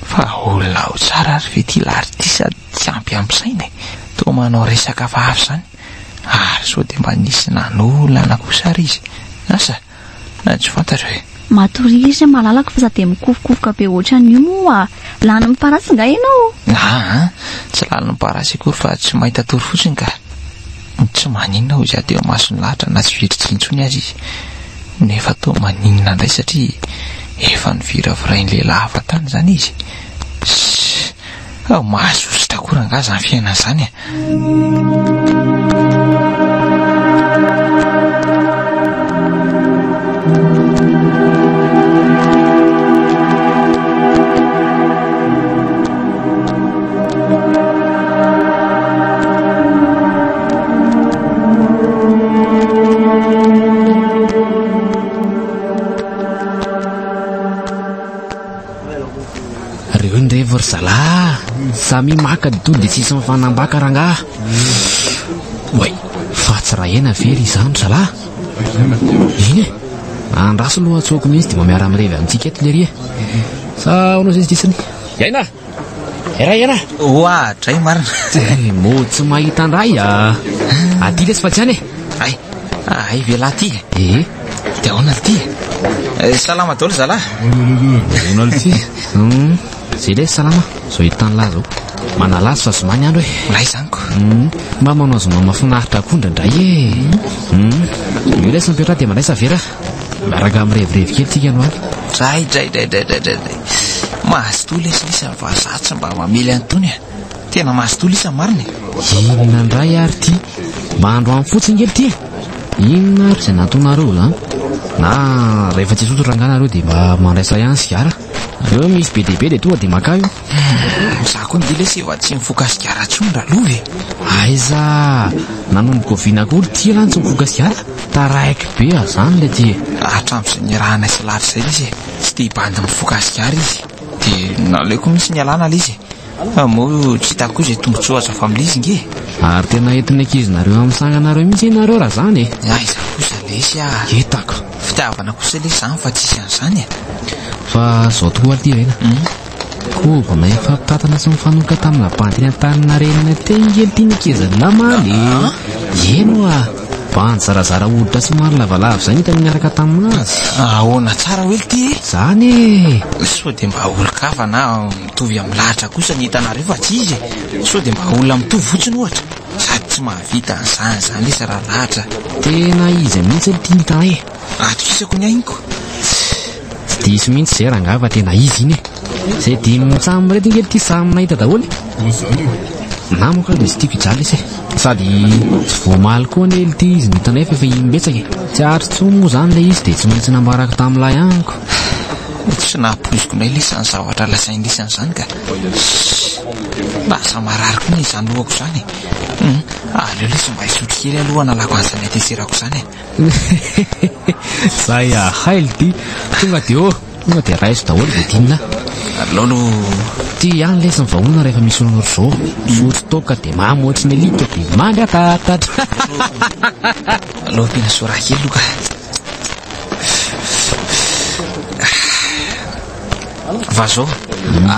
Fa olona ao tsara ary ve ity lahatra ity sady tsy ampiampy saina e! Toa manao resaka hafahafa izany! Ary sao dia mba nisy nanolana kosa ary izy? Asa! Na tsy fantatro e. Matoria ry malalako fa sady mikofokofoka be ohatran'io moa lanin'ny parasy nga ianao? Aa, tsy lanin'ny parasy akory fa tsy mahita tory fotsiny ka. Tsy maninona hoy izaho teo imason'ny lahatra na tsy virjiny intsony aza izy. Nefa toa maninona indray satria efa noviravirain'ny lehilahy hafa tany izany izy. Ssss, mahasosotra akory angaha izany fiainana izany e. Reo indray ry zalahy, samy maka dody dia tsisy mifanambaka rangaha. Oay, fa tsy raha hena ve ry izany ry zalahy? Iny e, andraso aloha antsoiko mihitsy dia mba miara-mirevy amintsika eto lery e. Sa ahoana ozy izy disiny? Aina! Eray aina! Oa, dray marina. Mody tsy mahita andray a. Aty lesy fa tsy any e. Ay, ay ve lahy ty? Ee. Dia ahoana ty? Salama daholo zalahy. Ahoana ty? Hum, zay lesy salama. Zao hitan'ny lahy zao. Manalazy fa zoma ny andro e. Milay izany ko. Hum, mba manao zoma mahafinaritra koa indraindray e. Hum, io lesy mipetraha dia mandraisa vera. Miaraka mirevirevy kely tsika androany. Dray dray dray dray dray dray dray. Mazotoa lesy lisany fa za tsy mba mamely an'itony e. Tena mazotoa lisany marina e. Inona indray ary ity? Mba androany fotsiny kely ity e. Inona ary izay nataonareo izany? Na rehefa tsy hisotro rangahy nareo dia mba mandraisa ihany sigara. Reo misy be dia be dia tonga dia maka io. Za koa nge lesy efa tsy mifoka sigara intsony ralova e. Aiza! Nanomboka oviana akory ity ialahy no tsy mifoka sigara? Taraiky be aho zany le ty e. Hatramin'izay niarahanay sy lahatra izay lesy e, tsy te hibandy mifoka sigara izy. Dia naleoko mihitsy nialana le izy e. Fa moa tsy hitako koa izay tombontsoa azo avy amin'ilay izy nge e. Ary tena entin'ny ankizinareo amin'ny sanganareo mihitsy ianareo raha zany e. Aiza kosa lesy ah. Hitako. Fitiavana kosa lesy zany fa tsisy an'izany e. Fa zao tokoa ry Rena. Kobona efa mpitantana sy mifanoka tamina bandy eny Antaninarenina teny kely ity ny ankizin'ny namany e. Eny oa. Bandy zarazara hoditra somary lavalava izay no hitany niaraka taminazy. Ahoana tsara hoe ity e? Zany e. Sao dia mba olon-kafa na mitovy amin'ny lahatra kosa ny hitanareo fa tsy izy e. Sao dia mba olona mitovy fotsiny ohatra. Sady tsy mahavita an'izany izany lesy raha lahatra. Tena izy mihitsy ity ny hitanay e. Atokisako ny ainy ko. Tsy diso mihitsy izay rangahy fa tena izy iny e. Izay dimy mitsam ireto nge ity samy nahita daholo e. Namako aloha dia tsy tiako hijaly lesy e. Sady tsy voamaly koa anie ity izy no hitanay fa efa imbetsaka e. Tsy aritro intsony moa izany ilay izy dia tsy maintsy nambarako tamin'ilay amiko. Tsy nampoiziko indray lesy izany zavatra lazainy lesy an'izany ka. Lasa marary koa anie izany lohako izany e. Aleo lesy mba hisotro kely aloha hanalako an'izany hatezerako izany e. Zay ahay lty. Tonga de ô, tonga de raiso daholo de dinina. Lolo. Ty ihany lesy ny vahaolana rehefa misy olona ohatr'izao. Misotro toaka de mamo ohatry ny alika de mandry atatatra. Aleo ampiana soraha kely aloha ka. Vazo,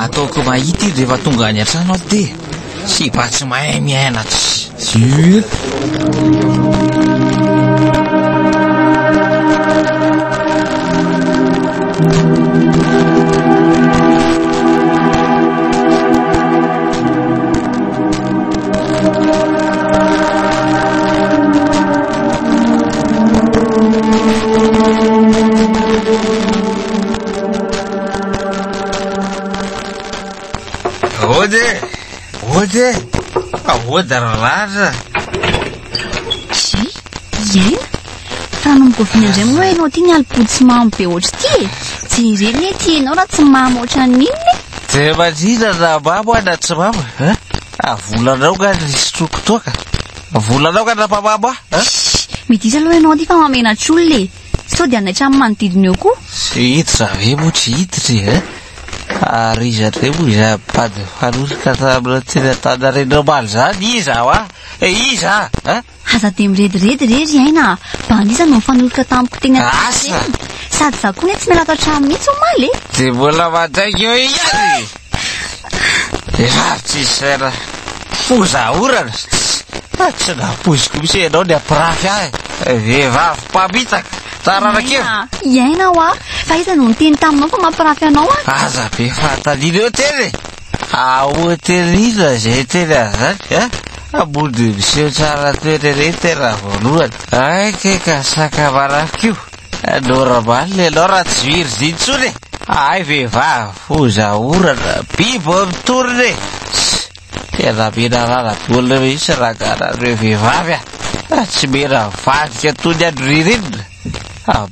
ataoko mahita iny rehefa tonga any an-trano aho ty. Sipa tsy mahay miaina. Adieu. Ody e! Ody e! Ody ry lahatra! Zay, iaina. Fa nanomboka oviana indray moa ianao ity nialopody sy mamo be ohatr'ity e? Jereo anie ity ianao raha tsy mamo ohatran'ny inona e! Dia maninona raha mamo aho na tsy mamo e? Ah, volanao nga ny sotroiko toaka? Volanao nga nampamamo ahy? Ah? Shh! Miditra aloha ianao ity fa mahamenatra olona e! Sao dia hanaitra amin'ny manodidina eo koa? Tsy hiditra ve moa tsy hiditra e? Ary iza indray moa izany mpady mifanoroka taminao teny Antaninarenina omaly izany? Iza hoa? E iza a? Aza dia mirediredy re ry Aina a! Bandy iza no nifanoroka tamiko teny Asa! Antaninarenina? Sady za koa anie tsy miala ato an-trano mihitsy omaly e! Dia mbola mandainga eo ihany e! Efa tsisy saina foza orana! Tsy nampoiziko mihitsy ianao ny hampirafy ahy! Vehivavy mpamitaka! Taranak'eva! Iaina hoa! Fa iza no niteny taminao fa mampirafy anao aho? Aza be fanontaniana eo teny e! Ahoa teny inona izay teny an'izany a? Mody miseho tsara toetra ery tena voalohany. Ay kay ka saka manafika io. Normal ianao raha tsy virjiny intsony e. Ay vehivavy foza orana, biby mitorina e. Tena menarana be olona mihitsy rangaha vehivavy a. Tsy mena mivadika toy ny andro ririnina.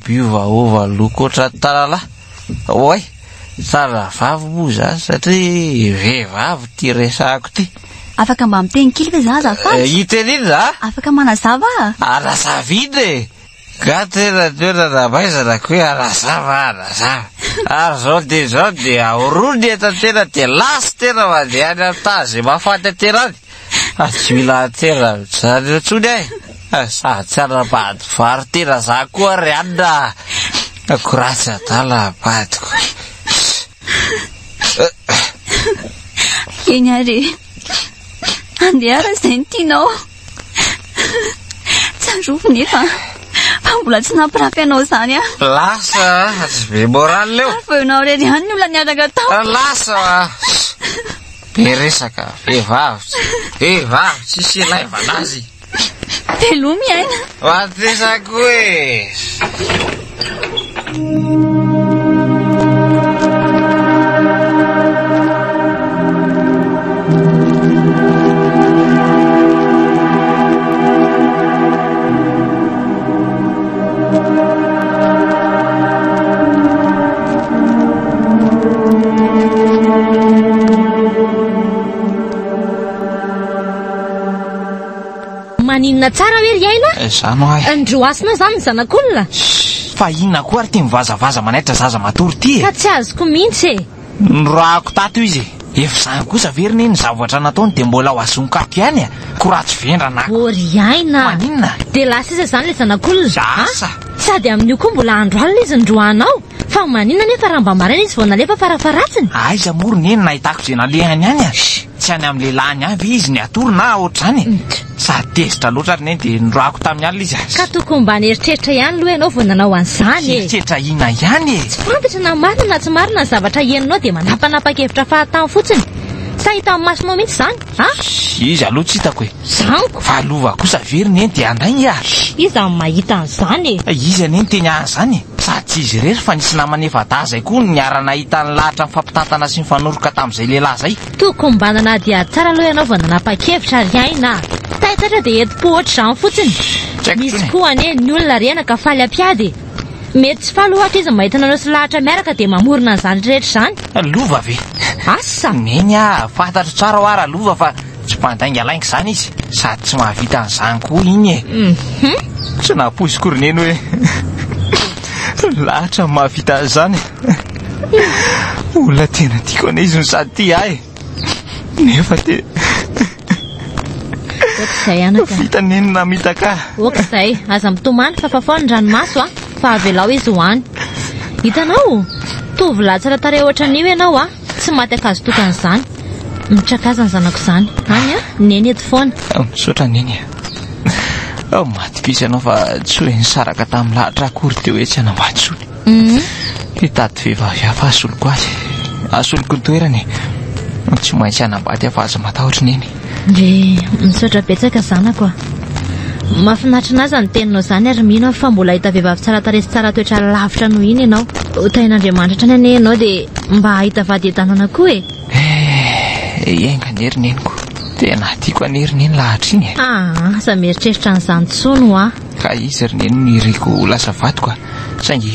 Miovaova loko ohatran'ny tanalahy. Oay, tsara vavy moa izany satria vehivavy ity resahako ity. Afaka mba miteny kely ve za azafady? Eh, hiteny inona a? Afaka manazava aho? Anazava inona e? Nga tena toerana maizana ko hoe anazava anazava. Ary izao dia izao dia aoroa ny entan-tena dia lasa tena mandeha any amin'ny tany izay mahafaty an-tena any. Ah, tsy mila tena mijanona intsony aho e. Ah, sady tsy hanambady vary tena za koa ry anona. Ako ratsy adala ambadiko. Eny ary e. Andeha ary izay ny tianao. Tsarovy nefa fa mbola tsy nampirafy anao izany aho. Lasa, tsy be moral eo. Ary vao ianao irery ihany ny olona niaraka tamiko. Lasa. Be resaka, vehivavy, vehivavy tsisy ilaivana azy. Velomy aina. Matesa koa e. Maninona tsara hoe ry aina? Izany hoa e. Androasina izany ny zanak'olona? Fa inona koa ary ity mivazavaza manaitra zaza matory ity e? Ka tsy azoko mihitsy e. Noroahako tato izy e. Efa izany kosa ve ry neny ny zavatra nataony dia mbola ho azoniko ato ihany e? Ko raha tsy vendrana ako. Ô ry aina. Maninona? Dia lasa iza izany ilay zanak'olona? Lasa. Sady amin'io koa mbola andro alina izy noroahanao. Fa maninona anefa raha mba maraina izy vao nalefa farafaharatsiny? Aiza moa ry neny nahitako izay nalehany any e? Tsy any amin'ny lehilahy any ve izy ny hatory na ohatr'izany e? Sady tezitra loatra ry neny dia noroahako tamin'ny alina izy. Ka tokony mba nieritreritra ihany aloha ianao vao nanao an'izany e! Hieritreritra inona ihany e? Tsy fantatra na marina na tsy marina ny zavatra henonao dia manapanapa-kevitra fahatany fotsiny. Sa hitan'ny masonao mihitsy izany? A? Izy aloha tsy hitako e. Zaniko. Fa lova kosa ve ry neny dia handainga? Iza no mahita an'izany e? Izy anie no teny an'izany e. Sady tsy izy irery fa nisy namany efa-dahy izay koa niara-nahita ny lahatra nifampitantana sy nifanoroka tamin'izay lehilahy izay. Tokony mba nanadihady tsara aloha ianao vao nanapa-kevitra ry Aina a! Taitaitra dia entim-po ohatr'izany fotsiny. Tsy haiko Misy intsony e. koa anie ny olona ry Aina ka faly hampiady e! Mety tsy faly ohatra izy mahita anareo sy lahatra miaraka dia mamorona an'izany rehetra izany. Lova ve? Asa! Neny a, fantatro tsara hoa Ralova fa tsy mpandainga lainga izany izy, sady tsy mahavita an'izany koa iny e. Mhm. Tsy nampoiziko ry Neny hoe lahatra no mahavita an'izany. Olona tena tiako anie izy no sady tia ahy. Nefa dia Ok'izay anaka. vita Neny namitaka ahy. Ok'izay, aza mitomany fa fafao ny ranomaso a, fa avelao izy ho any. Hitanao? Tovolahy tsara tarehy ohatran'io ianao a, tsy maty ankazo tokana izany. Mitraka aza ny zanako izany. Any an, Neny eto foana. Misaotra Neny a. Oh, matokisa ianao fa tsy hoe nisaraka tamin'ny lahatra akory teo hoe tsy hanambady intsony. Mhm. Hitady vehivavy hafa hasoloko azy. Hasoloko ny toerany e. Tsy maintsy hanambady aho fa aza matahotra Neny. Ndry, misaotra betsaka zanako a. Mahafinaritra an'ahy izany teninao izany ary mino aho fa mbola hahita vehivavy tsara tarehy sy tsara toetra lavitra noho iny ianao. Ho tahin'Andriamanitra hatrany anie ianao dia mba hahita vady hiadanana koa e. Eh, enga anie ry neniko. Tena tiako anie ry neny lahatra iny e. Ah, aza mieritreritra an'izany intsony hoa. Ka izy ry neny no iriko ho lasa vadiko a. Saingy,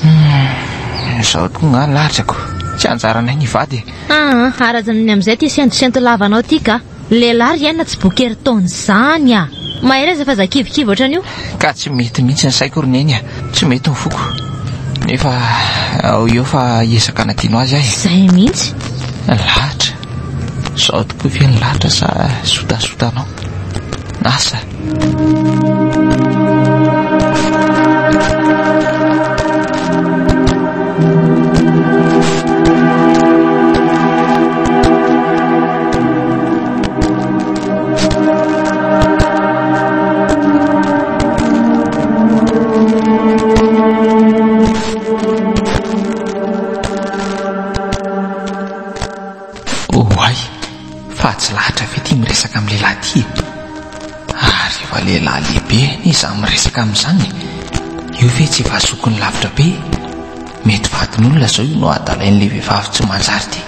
hmm, izao tokoa nga ny lahatrako. Tsy anjaranay ny hivady e. Aa, arajanony amin'izay ity sentosento lavanao ity ka. Lehilahy ry aina tsy boky herintaona izany a! Mahereza fa aza kivikivy ohatran'io. Ka tsy mety mihitsy ny saiko ry neny a! Tsy mety ny foko. Nefa ao eo fa hiezaka hanadino azy aho e. Izay mihitsy. Lahatra. Izao tokoa ve ny lahatra sa sotasotanao? Asa. Oay, fa tsy lahatra ve ity miresaka amin'ny lehilahy ity e? Ary efa lehilahy lehibe anie izaho miresaka amin'izany e! Io ve tsy efa zokiny lavitra be e? Mety vadin'olona izao io no adalain'ilay vehivavy tsy manjary ity.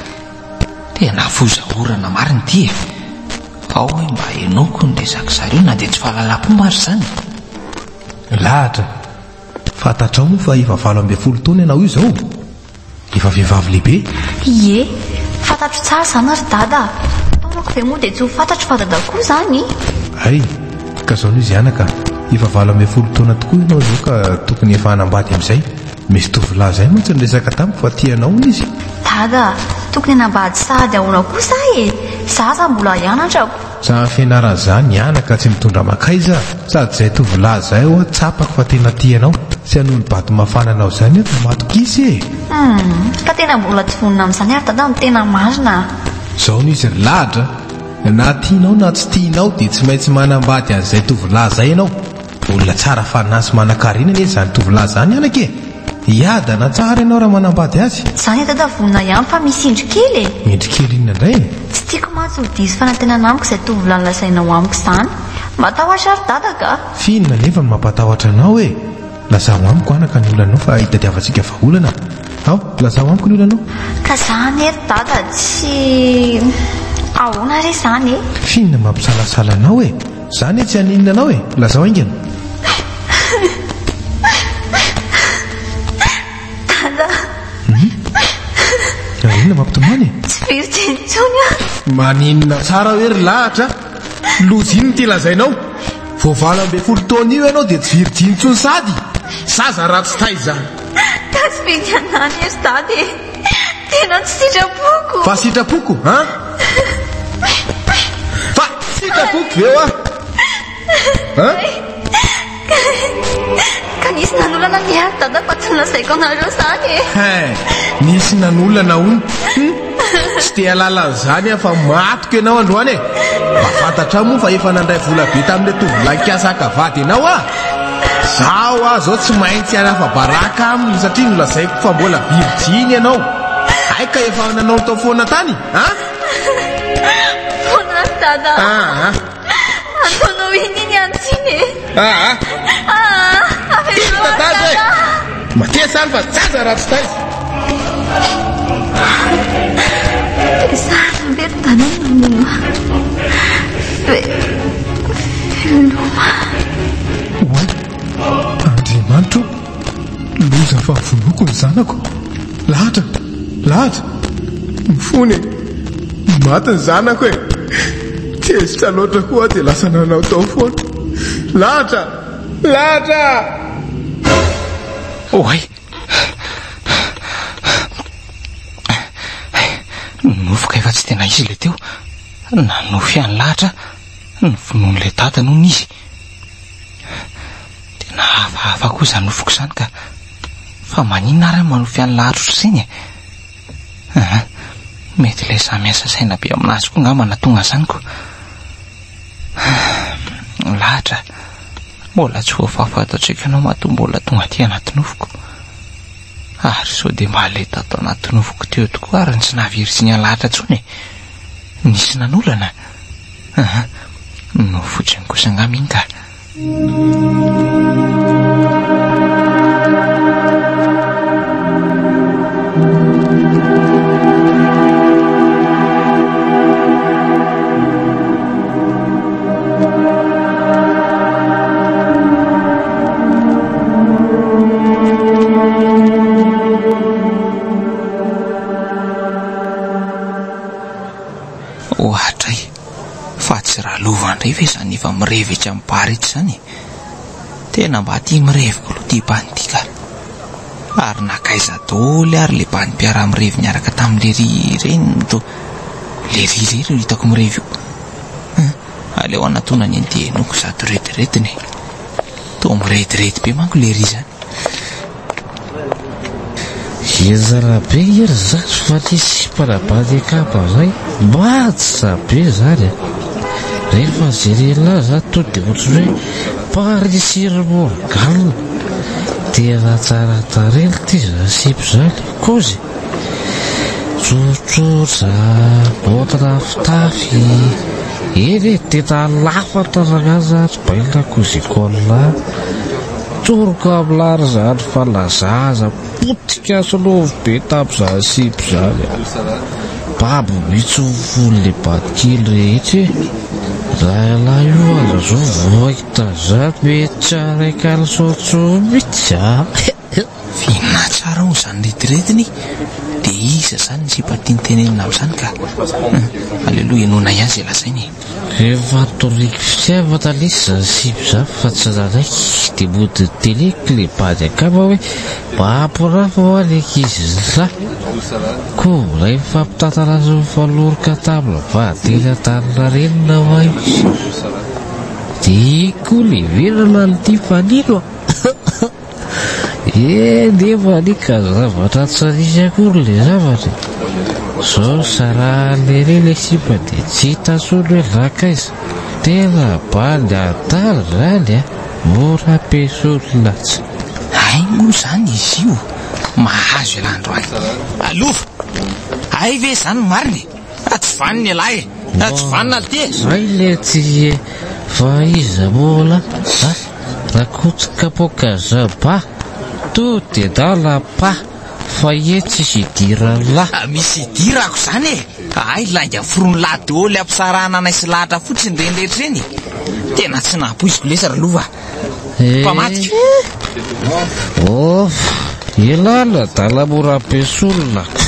Tena foza orana marina ity e! Ao hoe mba henoiko ny resak'i zareo na dia tsy fahalalam-pomba ary izany. Lahatra, fantatrao moa fa efa 18 taona ianao io izao? Efa vehivavy lehibe? Ie, fantatro tsara izany ry Dada a! Taonako ve moa dia tsy ho fantatro fa Dada koa izany? Hay, ka izao no izy anaka, efa 18 taona tokoa ianao izao ka tokony efa hanambady amin'izay. Misy tovolahy izay mantsy niresaka tamiko fa tia anao hono izy. Dada a, tokony hanambady sahady ahoana kosa aho e? Za aza mbola hianatra ko. Zany fianarana zany anaka tsy mitondra makaiza sady zay tovolahy zay oa tsapako fa tena tia anao tsy hanohy ny bato mafana anao zany aho fa matokisa e! Humm ka tena mbola tsy vonona amin'izany ary dada no tena marina a! Zao no izy ry lahatra a! Na tianao na tsy tianao dia tsy maintsy manambady an'izay tovolahy zay ianao, olona tsara fanahy sy manankarena anie zany tovolahy zany anaka e! Hiadana tsara ianao raha manambady azy. Za anie dada vonona ihany fa misy indry kely e! Indry kely inona indray e? Tsy tiako mantsy ho diso fanantenana amiko izay tovolahy nolazainao amiko izany. Matahotra aho ry dada ka! F'inona anefa no mampatahotra anao e? Lazao amiko anaka ny olanao fa hitadiavantsika vahaolana. Ao, lazao amiko ny olanao. Ka za anie ry dada tsy. Ahoana re izany e? F'inona mampisalasala anao e? Za anie tsy haninona anao e! Lazao haingana. Dada. Hum? Ary inona mampitomany e? Tsy virjiny intsony aho. Maninona tsara hoe ry lahatra a? Loza inona ity lazainao? Vao 18 taona io ianao dia tsy virjiny intsony sady? Zaza ratsy taiza. Ka tsy virjiny anie ry dada e! Tena tsy sitrapoko. Fa sitrapoko an? Fa sitrapoko ve hoa? An? Ka nisy nanolana ny ahy dada fa tsy nolazaiko anareo izany e. Hein, nisy nanolana hono. Hum, tsy te hahalala an'izany aho fa matiko ianao androany e. Mba fantatrao moa fa efa nandray vola be tamin'ilay tovolahy nikasa haka vady anao aho. Zaho aho zao tsy maintsy hanafa-baraka aminy satria nolazaiko fa mbola virjiny ianao. Hay ka efa nanaotao foana tany an? Foana ry dada. Aa. Ataonao inona iny antsiny e? Aa. Aa. Avelao ry Dada e. dada. Mateza any fa zaza ratsy taiza. Tsara be ry dada ny mamono ahy. Ve. Veloma. Oay! Andriamanitra ô! Loza fa vonoiko ny zanako! Lahatra! Lahatra! Mifona e! Maty ny zanako e! Tezitra loatra koa aho dia lasa nanaotao foana. Lahatra! Lahatra! Oay! Nofiko efa tsy tena izy ilay teo. Nanofy an'i Lahatra Ny vonoan'ilay dadany hono izy. Tena hafahafa koa izany nofiko izany ka. Fa maninona ary aho manofy an'i Lahatra ohatr'izany e? Aa, Mety ilay izaho miasa saina be aminazy koa angamba nahatonga an'izany ko. Lahatra, mbola tsy voafafa ato an-tsaiko ianao matoa mbola tonga aty anaty nofiko. Ary sao dia mba ilay tato anaty nofiko teo tokoa ary ny tsy naha-virjiny an'i Lahatra intsony e? Nisy nanolana? Aha, nofy fotsiny kosa angamba iny ka. Ohatray, fa tsy Ralova indray ve izany efa mirevy etsy amin'ny bar etsy izany e? Tena mba tia mirevy koa aloha ity bandy ity ka. Ary nankaiza daholo ary ilay bandy mpiara-mirevy niaraka tamin'i Lery ireny no toa Lery irery no hitako mirevy io. Hum, aleo hanatonany an'ity henoko izato redirediny e. Toa mirediredy be manko Lery izany. Henjana be nge ry zandry fa ny sipa nabady akama zay manja be zany a! Rehefa jeren'lah zany to de ohatran'ny hoe Paris sur Morgan! Tena tsara tarehy lty zany sipa zany kozy! Tsotsotra, maotina fitafy, eny e tena lafatra rangahy zany bainina kozy école. Tsoriko amlah ry zandry fa la zaza potika sy love be tamzany sipa zany a! Babo mitsy ny fonle bandy kely rehetra e! Raha ialahy io aza zao vao mahita zany mety tsy haray caleçon tsony mitsy a! F'inona tsara hono zany redirediny de iza zany ny sipa tiany tenenina amzany ka? Hum, aleo aloha henoina ihany zay lazainy e! Rehefa toriko fitiavana lesy zany sipa zany fa tsy nanaiky de mody niteneniko le bandy akama hoe mba ampirafy hoa ny ankizy lahy ko mbola nifampitantana sy nifanoroka tamina vady teny Antaninarenina hoa izy de iny koa le velona an'ity fanilo a! Eh nefa anie ka zavatra tsy nisy akory le zavatra e! Zao sarahan'lery le sipa de tsy hita tsony hoe nankaiza! Tena bandy adala zany a! Mora pesolona tsy. Hay moa zany izy io mahazo ialahy androany. Alova! Hay ve izany no marina e? Tsy vanona ialahy e! Tsy vanona lty e! Zay le tsy fa iza moa la a! Rakoto kapoaka zaba to de dala pa fa ie tsisy idiran'lah. Misy idirako zany e! Hay lainga foron'lah daholo ampisarahana anay sy lahatra fotsiny ireny rehetra ireny e! Tena tsy nampoiziko lesy ry Lova a! Mpamadika! Oof! Elah no adala mora be solona ko!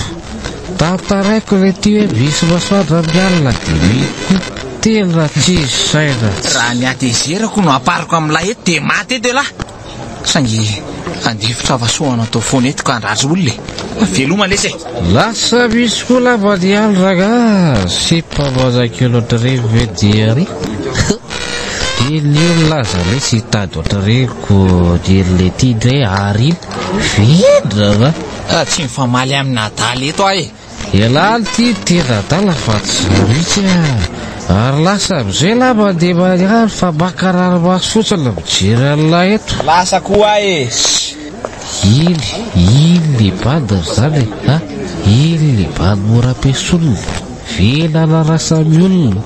Tantaraiko le ty hoe misy masoandro amin'ny alina de mino koa! Tena tsisy saina tsy. Raha ny hatezerako no ampariko amin'ilay eto dia maty eto ialahy. Saingy handefitra vasohana atao foana eto ka handratra olona e. Veloma lesy e. Lasa misy koa lava ny aly rangaha, sipa mazakely ohatran'ireny ve dia ry Iny olona aza lesy hitady ohatran'ireny ko ry lety indray ary iny vendrana. Tsy mifamaly amin'adala eto aho e. Ialahy ity tena adala fa tsy za mihitsy a! Ary lasa amizay lah mandeha manihary fa maka ranomaso fotsiny mijery an'lah eto. Lasa koa aho e! Iny, iny le bandy ry zany e! A! Iny le bandy mora ampiasolona, velana rasamy olona.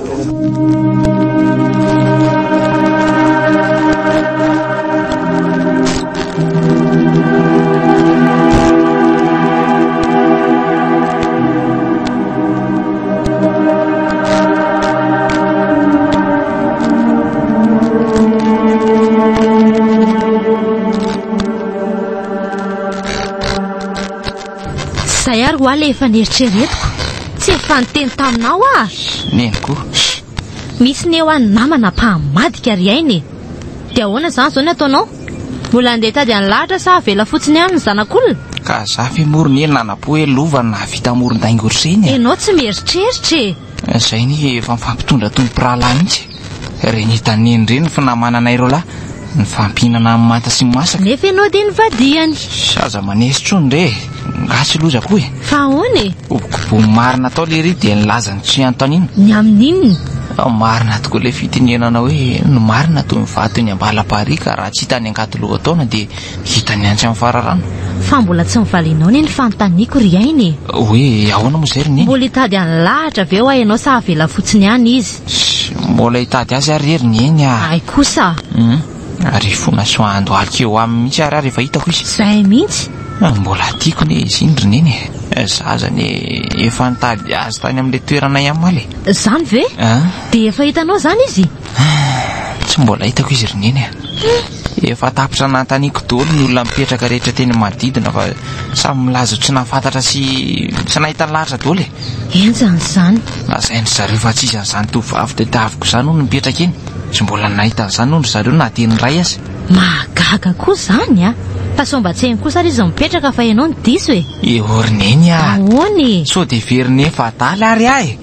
Zay ary hoa le efa neritreretiko. Tsy efa niteny taminao aho. Neny koa. Misy ny eo any namana mpamadika ry aina e. Dia ahoana izany izao ny ataonao? Mbola handeha hitady an'i Lahatra sa avela fotsiny any ny zanak'olona? Ka za ve moa ry neny nanam-po hoe lova no nahavita moron-dainga ohatr'ireny e? Ianao tsy mieritreritra e! Zay anie efa mifampitondra toy ny mpirahalahy mihitsy e! Ireny hitan'i neny ireny ny finamananay roalahy. Nifampihinana amin'ny manta sy ny masaka. Nefa ianao dia nivadihany. Aza maneso intsony re e! Nga tsy loza koa e! Fa ahoana e? Kobokoboho marina tao lery dia nilaza ny tsy anontaniana. Ny amin'inona? Marina tokoa ilay fitenenana hoe ny marina toy ny vato eny am-balaparihy ka raha tsy hita any angady lohataona dia hita ny antsy amin'ny fararano. Fa mbola tsy nivalianao anie ny fanontaniako ry Aina e! Hoe ahoana moa izay ry Neny? Mbola hitady an'i Lahatra ve hoa ianao sa avela fotsiny any izy? Mbola hitady azy ary ry Neny a! Hay kosa! Hum, ary hifona sy handohalika eo aminy mihitsy ary aho rehefa hitako izy. Izay mihitsy! Mbola tiako anie izy iny ry Neny e! Za anie efa nitady azy tany amin'ilay toerana ihany omaly e! Izany ve? Dia efa hitanao izany izy? Tsy mbola hitako izy ry Neny a! Efa tapitra nanontaniako daholo ny olona mipetraka rehetra teny manodidina fa samy milaza ho tsy nahafantatra sy tsy nahita ny lahatra daholo e! Henjana izany. Lazain-dry zareo fa tsy izy an'izany tovovavy tadiaviko izany hono mipetraka eny. Tsy mbola nahita an'izany hono ry zareo na dia ny iray aza. Mahagaga koa izany a! Fa sao mba tsy eny kosa ary izy mipetraka fa ianao no diso e! Eo ry Neny a! Ahoana e? Sao dia heverin'i Neny fa adala ary aho e!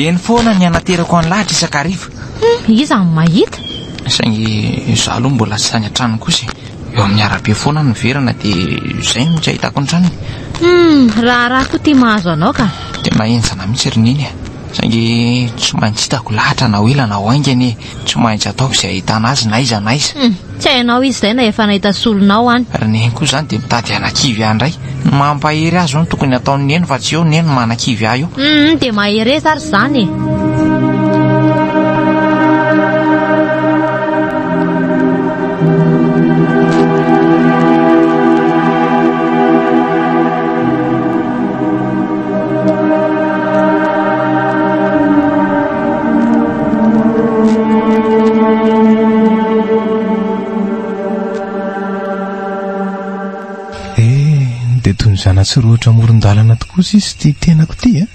Eny foana ny hanaterako an'i Lahatra isan-kariva. Hum, iza no mahita? Saingy izaho aloha mbola tsy tany an-tranony kosa e. Eo amin'ny arabe foana aho niverina dia izay no tsy ahitako ny tranony. Hum, raharaha koa ity mahazo anao ka. Tena henjana mihitsy ry Neny a. Saingy tsy maintsy hitako lahatra na ho ela na ho haingana e. Tsy maintsy ataoko izay ahitana azy na aiza na aiza. Hum, tsy hainao izy izay na efa nahita solonao any. Ry Neny koa izany dia mitady hanakivy ahy indray. Ny mampahery ahy izao no tokony hataon'i Neny fa tsy eo Neny no manakivy ahy eo. Hum, dia mahereza ary izany e. Eh, dia toy ny zana-tsirohotra amoron-dalana tokoa sisa ity tenako ity a.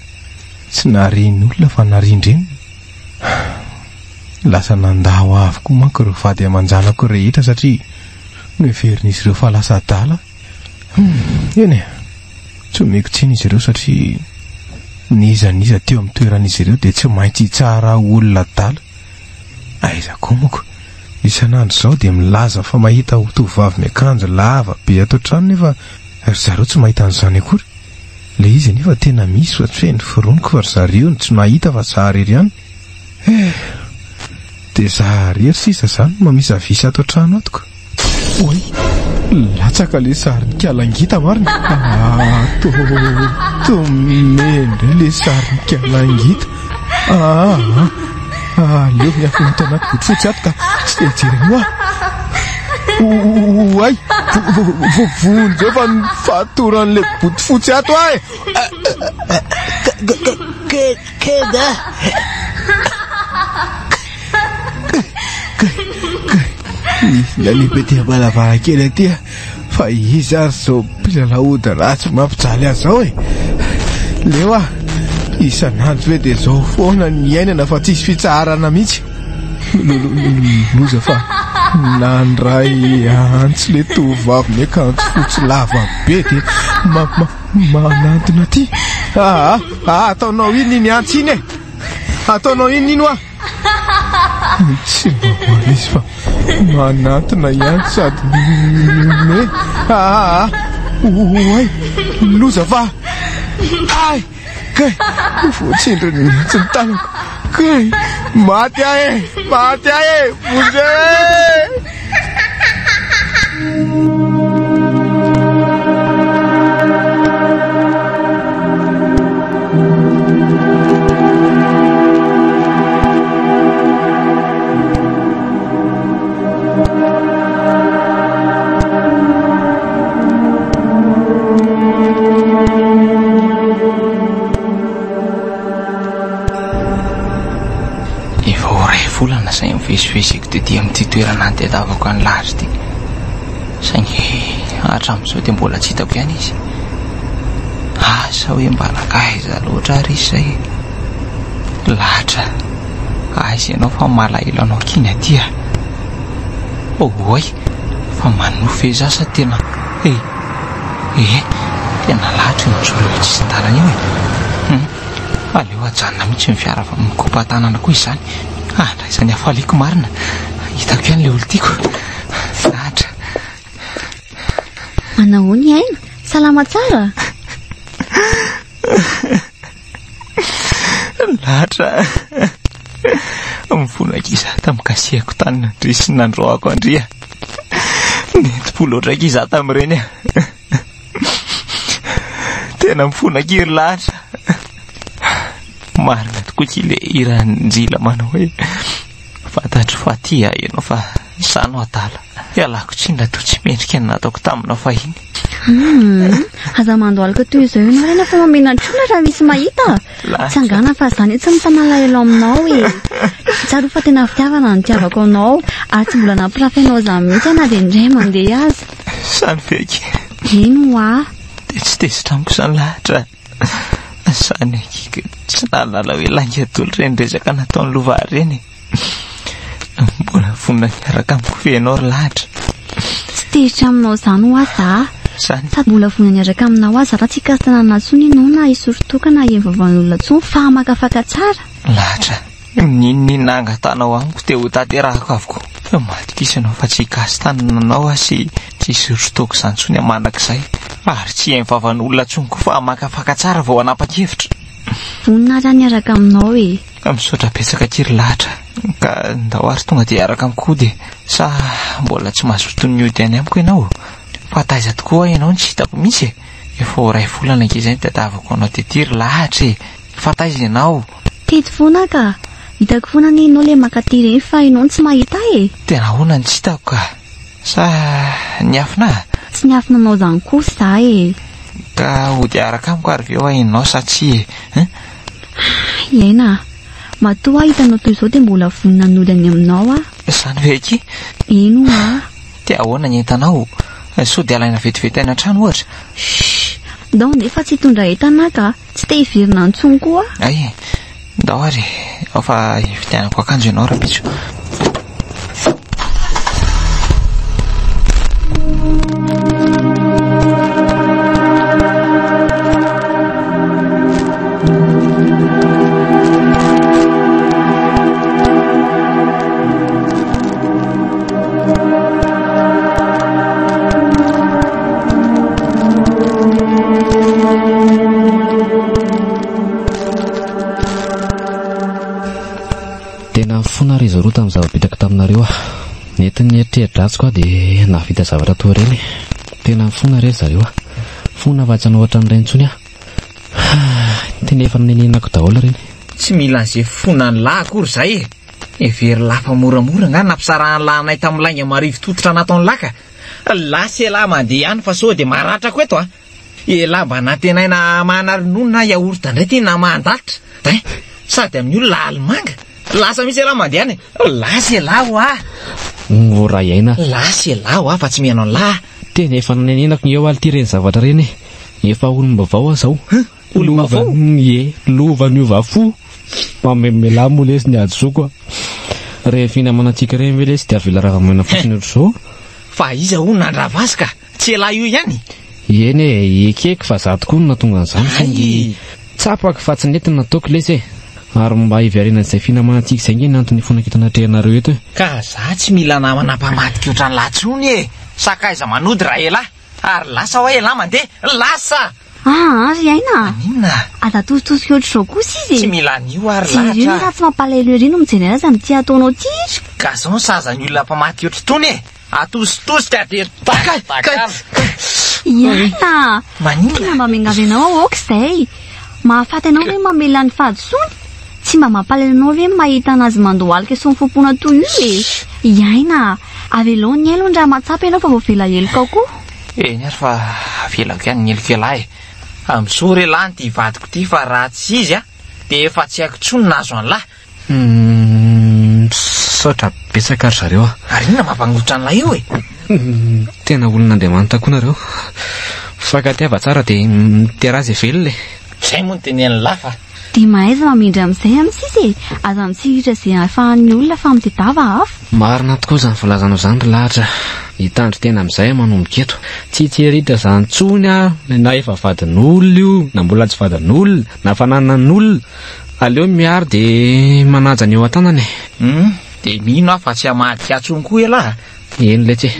Tsy narian'ny olona fa narian-dreniny. Lasa nandao ahy avokoa manko ireo vady aman-janako rehetra satria noheverin'izy ireo fa lasa adala. Hum, eny e, tsy omeko tsiny izy ireo satria n'iza n'iza teo amin'ny toeran'izy ireo dia tsy maintsy hitsara ahy ho olona adala. Aiza koa moa ko, isan'andro izao dia milaza fa mahita ho tovovavy miakanjo lava be ato an-trano nefa ry zareo tsy mahita an'izany akory. Ilay izy anefa tena misy fa tsy hoe noforoniko fa ry zareo no tsy mahita fa za irery ihany. Eh! Dia za irery sisa zany no mamisavisa ato an-trano ato ka. Oay! Latsaka le sarin'i Kalangita marina. Ah, to to mendry le sarin'i Kalangita. Ah, ah, ah, aleo miafina ato anaty bodofotsy ato ka tsy te hijery an'io aho. Oay! Vonjeo fa ny fatoran'ilay bodofotsy ato aho e! Keda! Nisy nalipy aty am-baravarankely aty fa iza ary izao mpilalao ody ratsy mampijaly ahy izao e? Leo aho, isan'andro ve dia izao foana ny iainana fa tsisy fitsaharana mihitsy. Loza fa nandray antsy le tovovavy miakanjo fotsy lava be dia manantona aty. Aa, ataonao inona iny antsy iny e? Ataonao inona iny hoa? Tsy mba izy fa manantona ihany sady mihomehy. Aa, oay, loza fa ay! Kay, voatsindriny mihitsy ny tanako. Kay, maty aho e! Maty aho e! Vonjeo e! Efa ho iray volana izay mivezivezeko tety amin'ity toerana nitadiavako an'i Lahatra ity. Saingy hatramin'izao dia mbola tsy hitako ihany izy. Asa hoe mba nankaiza loatra ary izy izay e. Lahatra, aiza ianao fa malahelo anao akia ny aty a. Oay, fa manofy ve za sa tena e eh, tena lahatra io mijoro eo an-tsisin-dalana io e. Hum, aleo ajanona mihitsy ny fiara fa mikopa-tanana koa izany. Andraisan'ny hafaliako marina. Hitako ihany ilay olon-tiako. Manahoana i Aina? Salama tsara? Latra. Mifona akia za tamin'ny kasihako tany nandria sy nandroahako andria. Nentim-po loatra akia za tamin'ireny a. Tena mifona akia ry lahatra. Marina tokoa akia le hiran'i Njila manao hoe fantatro fa tia ahy ianao fa za no adala. Ialako tsiny raha toa tsy mendrika ny nataoko taminao fahiny. Aza mandohalika toy izao ianao rena fa mamenatra olona raha misy mahita. Tsangana fa za tsy mitana alahelo aminao e. Tsarovy fa tena fitiavana no nitiavako anao ary tsy mbola nampirafy anao izany mihitsy aho na dia indray mandeha aza. Izany ve akia? Eny hoa. Dia tsy tezitra amiko izany lahatra. Izany akia ka tsy nahalala hoe lainga daholo ireny resaka nataon'i Lova ireny e. Mbola vonona hiaraka amiko ve ianao ry lahatra? Tsy tezitra aminao izany hoa za. Izany. Sady mbola vonona hiaraka aminao aho za raha tsy hikasi-tanàna intsony ianao na hisorotoka na heno vaovaon'olona intsony fa hamakafaka tsara. Lahatra, n'inon'inona angatanao amiko dia ho tanterahako avokoa. Fa matokisa ianao fa tsy hikasi-tanana anao aho sy tsy hisorotoka izany intsony aho mandrakizay. Ary tsy hihaino vavan'olona intsony koa fa hamakafaka tsara vao hanapa-kevitra. Vonona ary aho ny hiaraka aminao e. Misaotra betsaka akia ry lahatra. Ka ndao ary tonga dia hiaraka amiko koa dia sa mbola tsy mazoto ny hody any amiko ianao? Fa taiza tokoa ianao no tsy hitako mihitsy e? Efa ho iray volana ange izay nitadiavako anao tety ry lahatra e! Fa taiza ianao? Teto foana ka! Hitako foana anie ianao ilay mankaty ireny fa ianao no tsy mahita ahy e! Tena ahoana no tsy hitako ka? Sa niafina ahy? Tsy niafina anao izany kosa izaho e! Ka hody hiaraka amiko ary ve hoa ianao sa tsia e? Hein? Hay Aina a! Matoa aho hitanao toy izao dia mbola vonona ny hody any aminao aho. Izany ve akia? Eny hoa. Dia ahoana ny entanao? Sao dia alaina vetivety any an-trano ohatra? Shh! Ndao nefa tsy hitondra entana aho ka! Tsy te hiverina intsony koa aho. Hay e! Ndao ary e! Ao fa hividianako akanjo ianao rahampitso. Tena nifona ry zareo tamin'ny zava-bitako taminareo aho. Nentin'ny eritreri-dratsiko aho dia nahavita zavatra toa ireny. Tena nifona re ry zareo aho. Fona fa tsy hanao ohatran'ireny intsony aho. Tena efa nenenako daholo ireny. Tsy mila an'izay fonan'ny lahy akory izay e! Hevery lapa moramora angaha nampisarahan'ny lahy anay tamin'ny lainga marivo tototra nataon'ny lahy ka! Lasa elah mandeha ihany fa sao dia maratra ko eto a! Elah mba nantenaina hamahana ronono na yaourt indray ty namahan-dalitra hein! Sady amin'io lalimanga! Lasa mihitsy elah mandeha any e! Lasa elah hoa! Mora aina. Lasa elah hoa fa tsy mihaino an'lah! Tena efa nanenenako ny eo aly ty ireny zavatra ireny e! Efa olom-baovao aho zao. Olom-baovao? Ie, lova niova fo. Mamemelà moa lesy ny hadisoako a. Rehefa hinamana antsika ireny ve lesy dia avela rava-maina fotsiny ohatr'izao? Fa iza hono nandrava azy ka? Tsy elah io ihany? Eny e, ekeko fa za tokoa no nahatonga an'izany saingy tsapako fa tsy nety ny nataoko lesy e. Ary mba hiverenan'izay finamanantsika izay ange ny antony hifonako eto anatrehanareo eto e. Ka za tsy mila namana mpamadika ohatran'lah tsony e! Sakaiza manody raha elah! Ary lasa hoa elah mandeha! Lasa! Aa ry Aina a! Maninona? Aza atositosika ohatr'izao kosa izy e! Tsy mila an'io ary Jereo lahatra ny raha tsy mampalahelo ery no mijery azy amin'ity ataonao ity ry! Ka zao ny sazan'ny olona mpamadika ohatr'itony e! Atositosika dia kay kay I Aina a! Maninona? Tena mba miangavy anao aho aoka izay! Mahafaty anao ve ny mamela ny fahadisoany? Tsy mba mampalahelo anao ve ny mahita an'azy mandohalika sy mifompona toy io e? I Aina a! Avelao ny helony raha mahatsapa ianao fa voavela heloka koa. Eny ary fa avelako ihany ny heloko ialahy e. Amin'izao re lahy ity vadiko ity fa raha tsy izy dia efa tsy haiko intsony ny nahazo an'lahy. Misaotra betsaka ry zareo a. Ary inona mampangovitra an'lahy io e? Tena olon'Andriamanitra koa nareo. Mifankatiava tsara dia miteraha izay velona e. Izay moa no tenenin'lahy fa. Dia mahaiza mamindra amin'izay amin'ny sisa e! Aza mitsiritra izay ahafahan'ny olona fa mitedava hafa. Marina tokoa izany voalazanao izany ry Lahatra. Hitandro tena amin'izay aho manomboka eto. Tsy hitsiritra izany intsony aho na efa vadin'olona io na mbola tsy vadin'olona na fananan'olona. Aleo miaro dia manaja ny eo an-tanana e. Hum, dia mino aho fa tsy hamadika intsony koa ialahy a! Eny letsy e.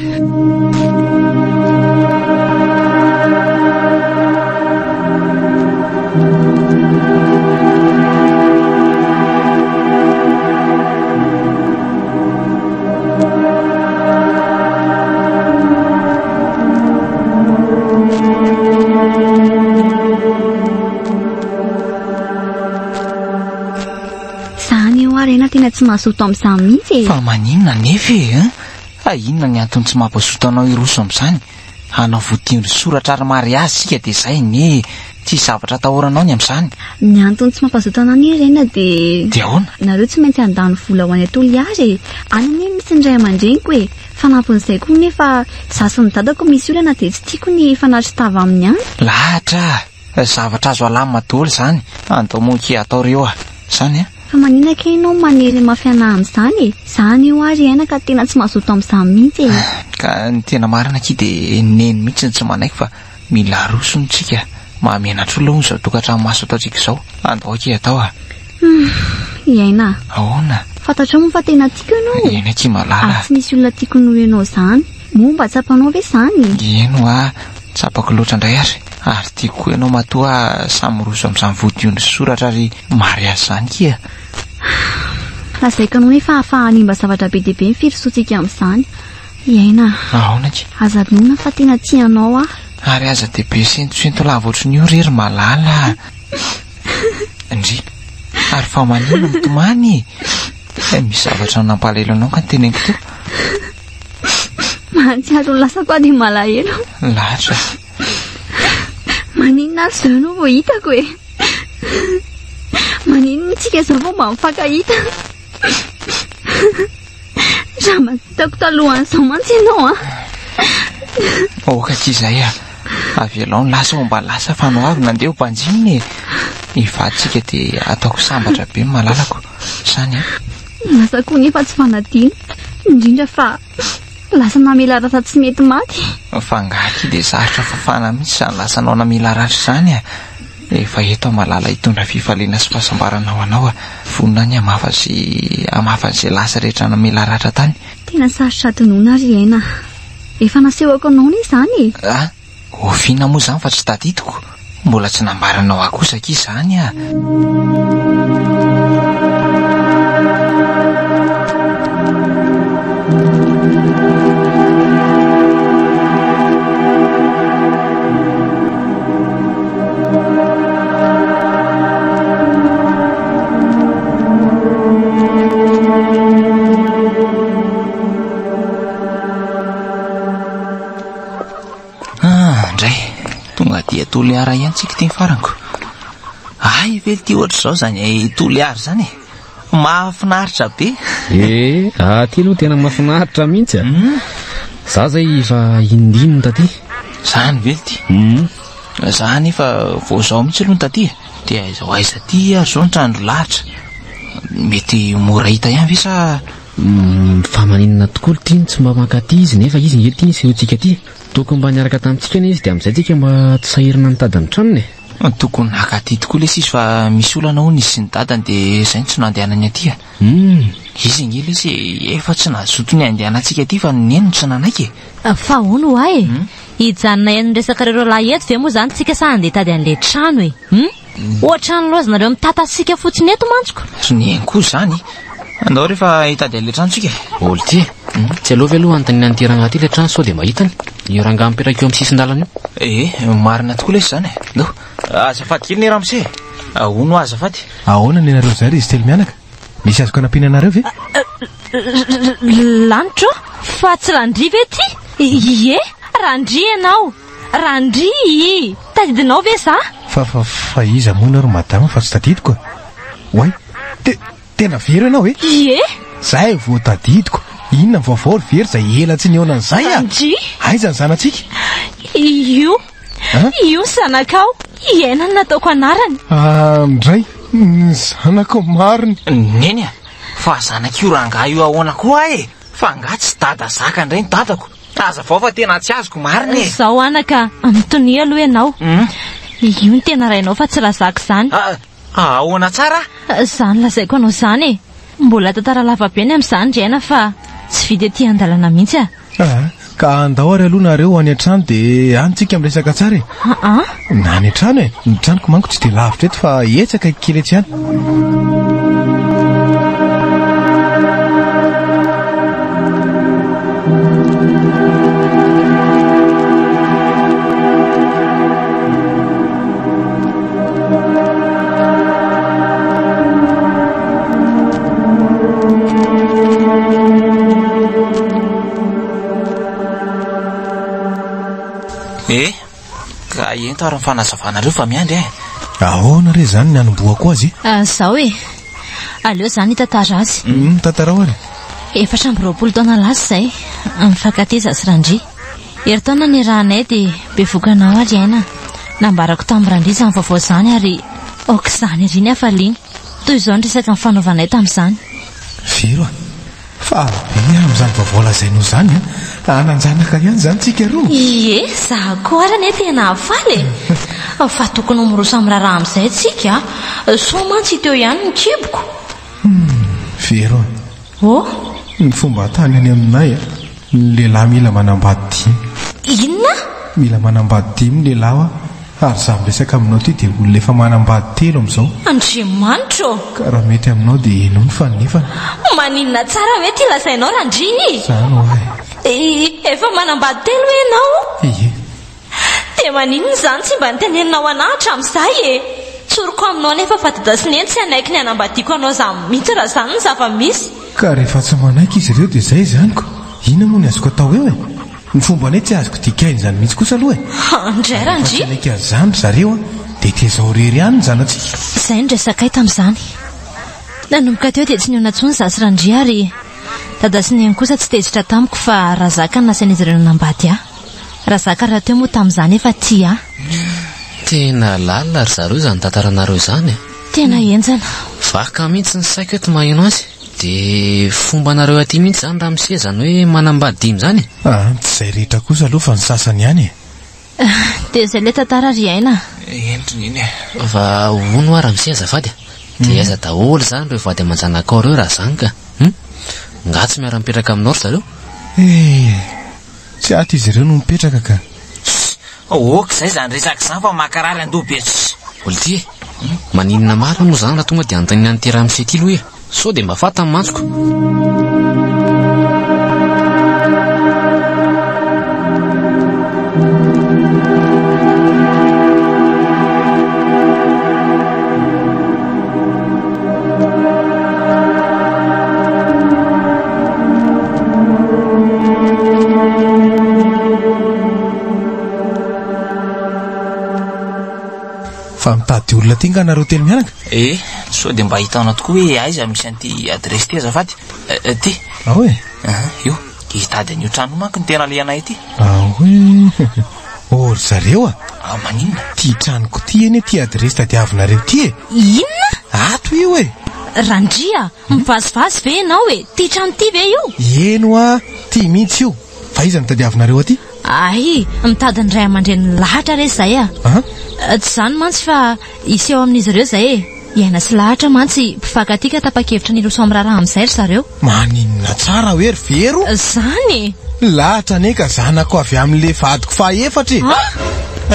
tsy mazoto amin'izany mihitsy e. Fa maninona anefa e, an? Fa inona ny antony tsy mampazoto anao hiroso amin'izany? Hanao vodindry soratra ary mariazy isika dia izay anie e. Tsisy zavatra atahoranao ny amin'izany. Ny antony tsy mampazoto anao anie Rena dia. Dia ahoana? Nareo tsy maintsy handany vola ho any Toliara e. Any anie misy ny ray aman-dreniko e. Fanampin'izay koa nefa izaho sy ny dadako misy olana dia tsy tiako ny hifanatri-tava aminy any. Lahatra a! Zavatra azo alamina daholo izany. Andao moa akia atao reo a! Izany a! Fa maninona kay ianao manery mafy anah amin'izany e? Za anie hoa ry aina ka tena tsy mazoto amin'izany mihitsy e! Ka ny tena marina akia dia neny mihitsy no tsy manaiky fa mila aroso hono tsika. Mahamenatra olona hono izao tokantrano maso ataontsika izao. Andao akia atao a! Humm, i Aina a! Ahoana? Fantatrao moa fa tena tiako ianao e! Eny akia malala Ary a! tsy misy olona tiako noho ianao izany. Moa mba tsapanao ve izany? Eny hoa, tsapako loatra indray ary. Ary tiako koa ianao matoa samy miroso amin'izany vodiondry sy soratra ary mariazy izany kia. Lazaiko anao nefa fa hanimba zavatra be dia be ny firosoantsika amin'izany. I Aina a! Ahoana akia? Aza adinoina fa tena tia anao aho. Ary aza dia be sentosento lava ohatran'io re ry malala a! Ndry, ary fa maninona mitomany e? Eh, misy zavatra nampalahelo anao ka ny teneniko teo. Mahatsiaro ny lasako aho dia malahelo. Lahatra. Maninona ary izao no vao hitako e? Maninona isika izao vao mba mifankahita? Raha mba hitako talohan'izao mantsy ianao an. Aoka akia izay a. Avelao ny lasa ho mba lasa fa no avy nandeha ho banjinina e. Ny vadintsika dia ataoko sambatra be ny malalako. Izany an. Ny lasa koa nefa tsy fanadino. Indrindra fa lasa namela ratra tsy mety maty. Fa angaha akia dia sarotra fafana mihitsy izany lasanao namela ratra izany a. Efa eto aho malala hitondra fifaliana sy fahasambarana ho anao a. Vonona ny hamafa sy hamafa an'izay lasa rehetra namela ratra tany. Tena sarotra adinoina ry Aina. Efa nasehoko anao anie izany e! Ah! Oviana moa izany fa tsy tadidiko? Mbola tsy nambaranao ahy kosa akia izany ah! Ah, ndray, tonga dia Toliara ihany tsika ity ny faranko. Ay, ve ity ohatr'izao izany eh, Toliara izany e. Mahafinaritra be. Eh, aty aloha tena mahafinaritra mihitsy a. Hmm. Za zay efa indimy taty. Zany ve ity? Hmm. Za nefa vao zao mihitsy aloha ny taty. Dia aiza ho aiza aty ary zao ny trano lahatra. Mety mora hita ihany ve sa Humm, fa maninona tokoa ry ty no tsy mba mankaty izy nefa izy nge ty nisehoantsika ty. Tokony mba niaraka tamintsika anie izy dia amin'izay tsika mba tsy sahirana nitady ny tranony e. Tokony haka aty tokoa lesy izy fa misy olana hono izy sy ny dadany dia izay no tsy nandehanany aty a. Humm. Izy ange lesy e, efa tsy nazoto ny handehanantsika aty fa neny no tsy nanaiky e. Fa hono ho'a e, hijanona eny resakareo roalahy eto ve moa izany tsika sa handeha hitady an'ilay trano e? Hum? Ohatran'ny laozinareo mitatasika fotsiny eto mantsy ko. Ry neny koa izany. Andao rehefa hitady an'ilay trano tsika e. Olty, tsy aleo ve aloha anontaniana an'ity rangahy ity ilay trano sao dia mahita any? Io rangahy mipetraka eo amin'ny sisin-dalana io. Eh, marina tokoa lesy izany e. Ndao. Azafady kely ne ramose e. Ahono azafady. Ahoana ny anareo izay ry izy telo mianaka? Misy azoko anampiana anareo ve? Lanitra ô! Fa tsy Randria ve ity? Ie, Randria ianao. Randria ii! Tadidinao ve za? Fa fa fa iza moa nareo madama fa tsy tadidiko a! Oay! Te tena very ianao e! Ie! Zay vao tadidiko! Inona ny vaovao ry very zay ela tsy nihaona an'izay a! Randria! Aiza ny zanatsika? Io! An? Io ny zanakao! Iaina no nataoko anarany! Ah, ndray! Ny zanako marina! Neny a! Fa zanak'io rangahy io ahoana koa aho e! Fa angaha tsy dada zaka indray ny dadako? Hazavao fa tena tsy azoko marina e! Zao anaka, mitonia aloha ianao. Io ny tena rainao fa tsy Razaka izany. Ah, ahoana tsara? Izany lazaiko anao izany e! Mbola tantara lava be ny amin'izany ry aina fa tsy vita ety an-dalana mihitsy a! Ah, ka andao ary aloha nareo ho any an-trano dia any tsika miresaka tsara e! Ah, Na any an-trano e! Ny tranoko manko tsy dia lavitra eto fa etsy akaiky kely etsy ihany. Eh, ka ento ary ny fanazavanareo fa miandry eh. Ahoana re izany ny hanombohako azy e? Ah, zao e. Aleo izany hitantara azy. Hmm, tantarao ary. 24 taona lasa izay, nifankatia izaho sy Randria. Herintaona niarahanay dia bevoka anao ary Aina. Nambarako tamin'i Randria izany vaovao izany ary aoka izany ery ny hafaliany. Toy izao ny resaka nifanaovanay tamin'izany. Vero a! Faly be aho amin'izany vaovao lazainao izany a! Hanan-janaka ihany izany tsika roa. Ie, izaho koa ary anie tena faly e! Fa tokony ho miroso amin'ny raharaha amin'izay tsika a! Soa mantsy hita eo ihany ny kiboko. Hum, Vero a! Oh? Ny fomba tany any aminay a, ny lehilahy mila manambady dimy. Inona? Mila manambady dimy ny lehilahy hoa, ary izaho miresaka aminao ity dia olona efa manambady telo amin'izao. Andriamanitra ô! Ka raha mety aminao dia henoy ny fanefana. Maninona tsara ve ity lazainao Randria? Izany hoa e. Efa manambady telo hoe ianao? Ie. Dia maninona izany tsy mba noteneninao anah hatramin'izay e? Tsoriko aminao anefa fa dada sy neny tsy hanaiky ny hanambadiako anao izany mihitsy raha izany no zava-misy. Ka rehefa tsy manaiky izy ireo dia izay izany ko! Inona moa ny azoko atao eo e? Ny fombanay tsy azoko dikaina izany mihitsy kosa aloha e! Andray Rehefa tsy Randria! hanaiky an'izany ry zareo an, dia tezao irery ihany ny zanatsika. Izay no resakay tamin'izany. Nanomboka teo dia tsy nihaona intsony izaho sy Randria ary dada sy neny kosa tsy tezitra tamiko fa Razaka no nasain'izy ireo nanambady ahy. Razaka rahateo moa tamin'izany efa tia ahy. Tena lalina ry zareo izany tantaranareo izany e! Tena henjana. Vaka mihitsy ny saiko eto maheno azy. Dia fombanareo aty mihitsy izany ramose izany hoe manambady dimy izany e? Ah, tsy izay rehetra kosa aloha fa ny sasany ihany e! Dia izay ilay tantara ry Aina. Eny ry Neny e! Fa hono hoa ramose azafady a! Dia aiza daholo izany ireo vady aman-janakao ireo raha izany ka? Hum? Nga tsy miara-mipetraka aminao ry zareo? Eh! Tsy ato izy ireo no mipetraka ka. Tss! Ok izay izany resaka izany fa mankarary andoha be tss! Olity e! Maninona marina moa izany raha tonga dia anontaniana an'ity ramose ity aloha e? Sao dia mba fantany mantsy ko! Fa mitady olona aty nga nareo telo mianaka? Eh, sao dia mba hitanao tokoa hoe aiza misy an'ity adiresy ity azafady? Eh, ity. Ao e? Aha, io. Hitady an'io trano io manko ny tena alehanay ity. Ao e. Oh ry zareo a! Ah, maninona? Ty tranoko ty anie ty adiresy tadiavinareo ty e! Inona? Ato io e! Randria, mivazivazy ve ianao e? Ty trano ty ve io? Eny hoa, ty mihitsy io. Fa iza no tadiavinareo aty? Ay, mitady ny ray aman-drenin'i Lahatra re izay a! An? Tsy izany mantsy fa hiseho amin'izy ireo izay e! I Aina sy Lahatra mantsy mpifankatia ka tapa-kevitra ny hiroso amin'ny raharaha amin'izay ry zareo. Maninona tsara hoe ry Vero? Izany e! Lahatra anie ka zanako avy amin'ilay vadiko fahaefatra e! An?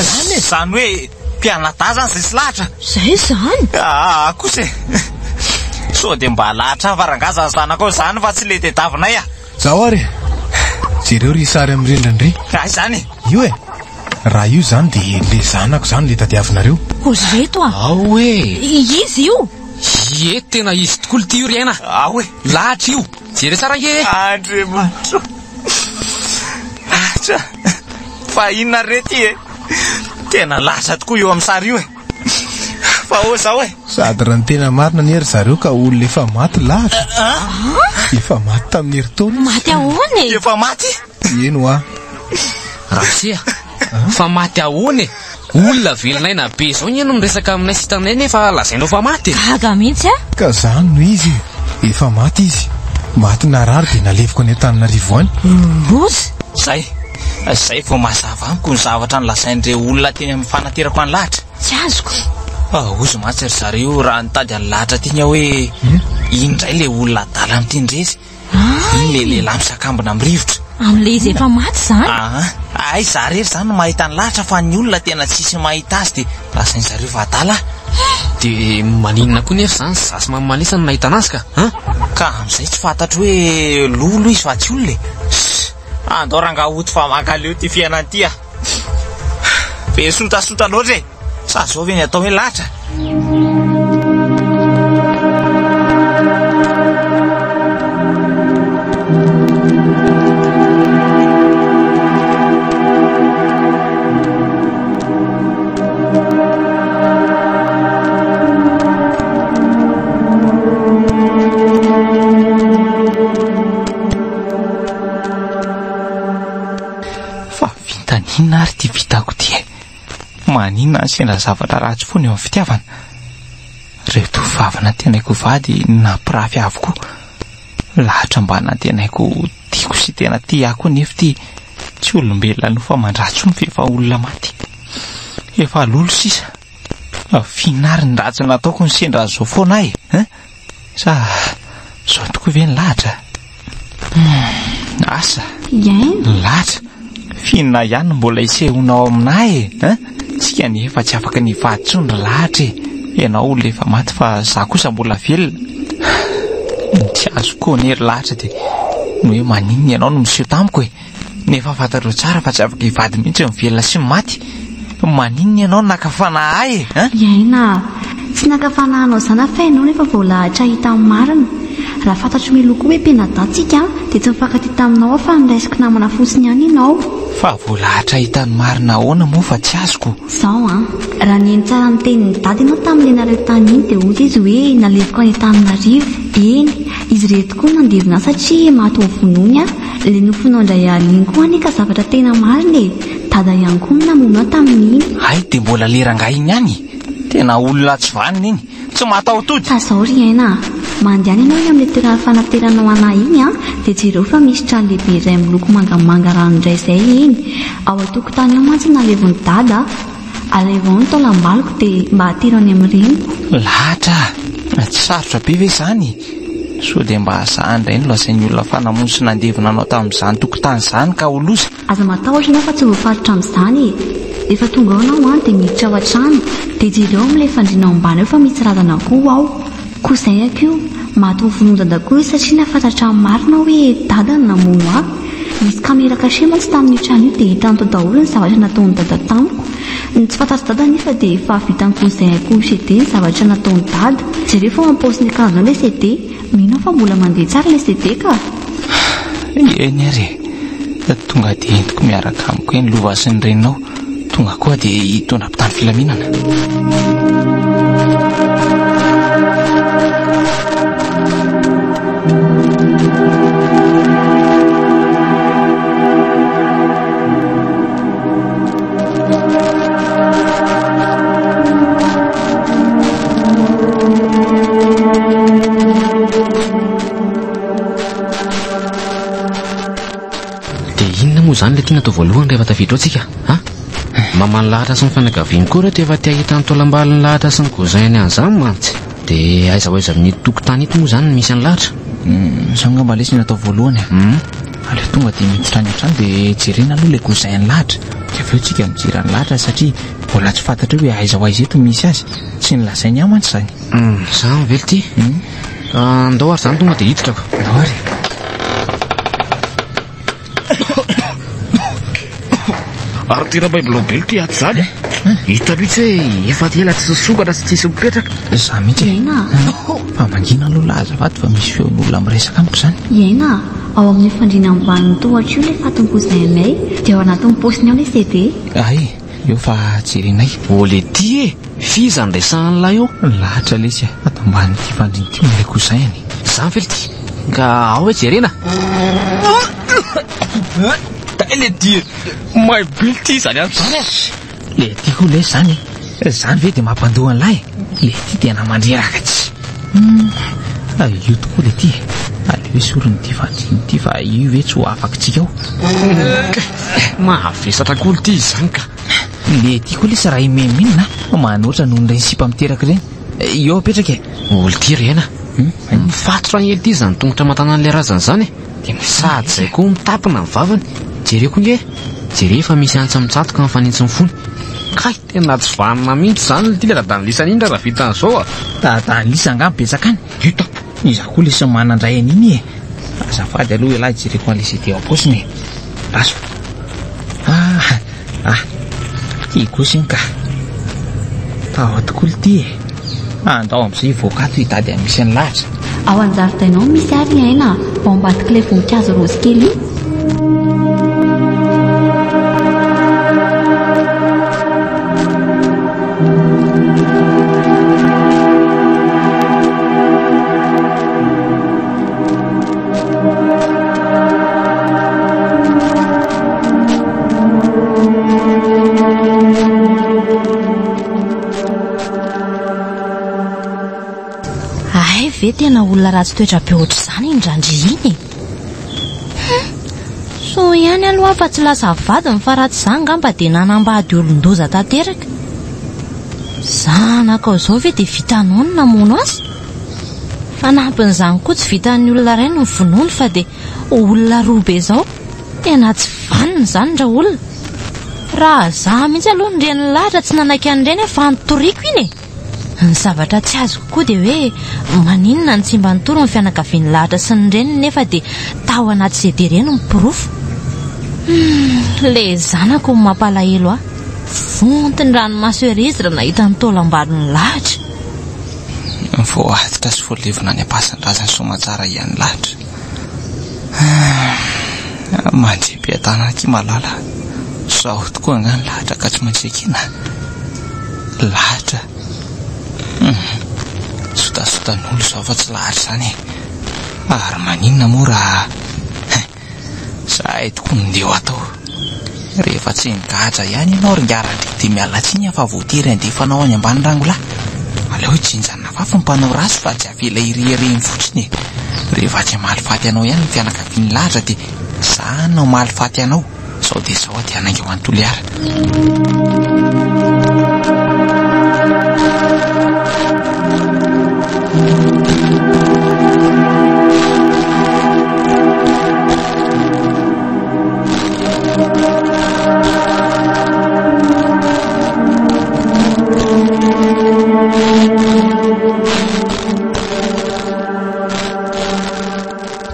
Izany e! Izany hoe mpianadahy izany izay sy Lahatra? Izay izany! Aa kosa e! Sao dia mba Lahatra hafa rangahy izany zanakao izany fa tsy ilay tediavinay a! Zao ary e! Jereo ry sary amin'ny rindrina ry. Aiza izany e? Io e! Raha io izany dia le zanako izany le tadiavinareo. Ho ry reto a! Ao e! Izy io! Ie, tena izy tokoa lty io ry aina! Ao e! Lahatra io! Jereo tsara ange e! Andriamanitra o! Lahatra! Fa inona re ty e? Tena lahatra tokoa io amin'ny sary io e! Fa ahoa zao e? Sady raha ny tena marina anie ry zareo ka olona efa maty lahatra. Efa maty tamin'ny herintaona izy. Maty ahoana e? Efa maty? Eny hoa. Ramose a! Fa maty ahoana e? Olona velon'aina be izao anie no miresaka aminay sy hitanay nefa lazainao fa maty e! Gaga mihitsy a! Ka zany no izy e! Efa maty izy. Maty narary dia naleviko any Antananarivo any. Loza! Zay. Zay vao mazava amiko ny zavatra nolazain'ireo olona teny amin'ny fanaterako an'i Lahatra. Tsy azoko. Hozy mantsy ry zareo raha nitady an'i Lahatra teny aho hoe iny indray ilay olona adala amin'ity indrery. Iny ilay lehilahy misakambina amin'ny rivotra. Amin'ilay izy efa maty izany? Aa, hay za irery izany no mahita an'i Lahatra fa ny olona tena tsisy mahita azy dia lazain-dry zareo fa adala aho. Dia maninona koa nefa izany za sy Mama Malisa no nahita an'azy ka? An? Ka amin'izay tsy fantatro hoe lolo izy fa tsy olona e. Andao rangaha hody fa mankaleo ity fiainana ity ah. Be sotasota loatra e. Sa zao ve ny atao hoe lahatra? Inona ary ity vitako ity e? Maninona no sendra zavatra ratsy foana eo amin'ny fitiavana? Ireo tovovavy nantenaiko ho vady nampirafy avokoa. Lahatra mba nantenaiko tiako sy tena tia ahy koa nefa ity tsy olombelona nofo aman-dratsy intsony fa efa olona maty. Efa lolo sisa. F'inona ary ny ratsy nataoko no sendra an'izao foana ahy e? Sa izao tokoa ve ny lahatra? Asa. Iaina. Ny lahatra. F'inona ihany no mbola isehoanao aminà e? Hein? Tsika anie efa tsy afaka ny hivady intsony ry lahatra e. Ianao olona efa maty fa za kosa mbola velona. Ny tsy azoko anie ry lahatra dia ny hoe maninona ianao no miseho tamiko e? Nefa fantatrao tsara fa tsy afaka hivady mihitsy ny velona sy ny maty. Maninona ianao naka fanahy ahy e? Hein? Iaina a! Tsy naka fanahy anao izany aho fa ianao no efa voalahatra hahita ny marina. Raha fantatro mialoha koa hoe mpianadahy tsika dia tsy nifankatia taminao aho fa noraisiko namana fotsiny ihany ianao. Fa voalahatra hahita ny marina ahoana moa fa tsy azoko? Izao an! Raha nihaino tsara ny tenin'i Dada ianao tamin'ilay nareo tany iny dia hoy izy hoe naleviko any Antananarivo. Eny, izy irery tokoa no nandevina ahy satria maty ho vonoiny aho. Ilay nofinao indray alina iny koa anie ka zavatra tena marina e! Dada ihany koa no namono ahy tamin'iny. Hay dia mbola le rangahy iny ihany? Tena olona tsy vanona iny! Tsy mataho-tody! Fa zao ry Aina a! Mandehana ianao eny amin'ilay toerana fanateranao anà iny an, dia jereo fa misy trano lehibe iray miloko mangamanga ranoray izay eny. Ao an-tokotany ao mantsy no nalevon'i Dada a! Alaivo ao ny taolam-baloko dia mba atero any amin'ny reniko. Lahatra a! Tsy sarotra be ve izany? Sao dia mba za indray no lazain'ny olona fa namono sy nandevina anao tamin'izany tokotany izany ka ho loza? Aza matahotra ianao fa tsy voafaritra amin'izany e! Rehefa tonga ao ianao an dia miditra ao an-trano dia jereo amin'ilay fandriana ao ambany ao fa misy razana akoho ao. Koa izay aky io, maty ho vonoan-dada koa izy satria nahafantatra ny marina hoe dada no namono ahy. Nisy caméra cachée mantsy tamin'io trano io dia hitany tao daholo ny zavatra nataon'i dada tamiko. Ny tsy fantatr'i dada anefa dia efa vitan'ny cousin-ko CD ny zavatra nataon'i dada. Jereo fa ao am-paosin'ny akanjonao ilay CD. Mino aho fa mbola mandeha tsara ilay CD ka! Eny ary e! Tonga dia entiko miaraka amiko eny Lova sy ny reninao. Tonga koa dia hitondra mpitandro filaminana. Dia inona moa izany ilay tiana atao voalohany rehefa tafiditra ao tsika a? Maman'ny lahatra sy ny fianakaviany koa ireto efa te hahita ny taolam-balin'ny lahatra sy ny cousin-ny any izany mantsy. Dia aiza ho aiza amin'ito tokotany ito moa izany no misy an'i lahatra? Izao angamba lesy no atao voalohany e. Aleo tonga dia miditra any an-trano dia jerena aloha ilay cousin an'i lahatra. Dia avy eo tsika mijery an'i lahatra satria mbola tsy fantatra hoe aiza ho aiza eto no misy azy. Tsy nolazainy ahy mantsy izany. Izany ve ity? Andao ary izany tonga dia hiditra ko. Andao ary. Ary tena baibolao be ity ato izany e. Hita mihitsy hoe efa ela tsy nisokatra sy tsisy mipetraka. Za mihitsy e. Iaina a! Fa mangina aloha lahy azafady fa misy feon'olona miresaka amiko izany. Iaina a! Ao amin'io fandriana ambanin'ny tohatra io ilay fatin'ny cousin-nay, dia ao anatin'ny paosiny ao ilay CD. Hay, eo fa jerenay. Oh le ty e! F'iza no resahan'ilay eo? Lahatra lesy a! Ato ambanin'ity fandriana ity no ilay cousin-ny. Izany ve le ty? Ka ao hoe jerena? Dai le ty e! May be ty izany andro izany e! Le ty koa lesy izany e! Izany ve dia mampandoa an'lahy e? Le ty tena mandreraka tsy. Hum, io tokoa le ty e! Aleo esorina ity fandriana ity fa io ve tsy ho afakitsika ao? Mahavesatra koa le ty izany ka! Le ty koa lesy raha imenomenona a! Manoatra noho ireny sipa miteraka ireny. Eo apetraka e! Olo ty ry aina! Mifatotra an'ely ty izany tongotra aman-tanan'ilay razana izany e! Sady izay koa mitapina ny vavany. Jereo koa nge! Jereo fa misy antsy mitsatoka mifanitsy ny fony. Kay! Tena tsy vanona mihitsy izany ity ilay dadan'lisany iny raha vita an'izao a! Dadan'lisa angaha betsaka any? Hitako! Iza koa lesy manan-dray an'iny e! Azafady aloha ialahy jereko an'ilay CD ao am-paosiny e! Raso! Ah! Ah! Ity kosa iny ka! Tao tokoa ity e! Andao amin'izay hivoaka ato hitady an'i misy an'i Lahatra. Ao an-jaridaina ao misy ary i Aina, ao ambadik'ilay voninkazo raozy kely iny. tena olona ratsy toetra be ohatr'izany iny Randria iny e? Hum! Soa ihany aloha fa tsy lasa vadiny fa raha tsy izany angamba dia nanambady olon-doza tanteraka. Zanakao izao ve dia vitanao ny namono azy? Fanampin'izany koa tsy vitan'ny olona iray no vonoiny fa dia olona roa be izao. Tena tsy vanona izany raolona. Raha za mihitsy aloha ny renin'i Lahatra tsy nanaiky an'ireny aho fa nitoriako iny e! Ny zavatra tsy azoko koa dia hoe maninona no tsy mba nitory ny fianakavian'i Lahatra sy ny reniny nefa dia tao anaty CD ireny ny porofo. Humm, ilay zanako no mampalahelo ahy. Vonto ny ranomaso ery izy raha nahita ny taolam-balon'i Lahatra. Voahaditra sy voalevina any am-pasan-drazany soamantsara ihany Lahatra. Mandriam-piadanana akia Malala. Zaho tokoa angaha ny lahatra ka tsy maintsy ekena? Lahatra. Hum. Sotasotan'olo izao fa tsy lahatra izany e. Ary maninona moa raha... Zahay tokoa no ndeha ho atao. Rehefa tsy nigadra ihany ianao ry Ngarandria dia miala tsiny aho fa voatery handefa anao any ambany rangolahy. Aleo hijinjana fafy ny mpanao ratsy fa tsy avela hireharehiny fotsiny e. Rehefa tsy hamaly faty anao ihany ny fianakavian'i Lahatra dia za no hamaly faty anao. Sao dia izao aho dia hanainga ho any Toliara.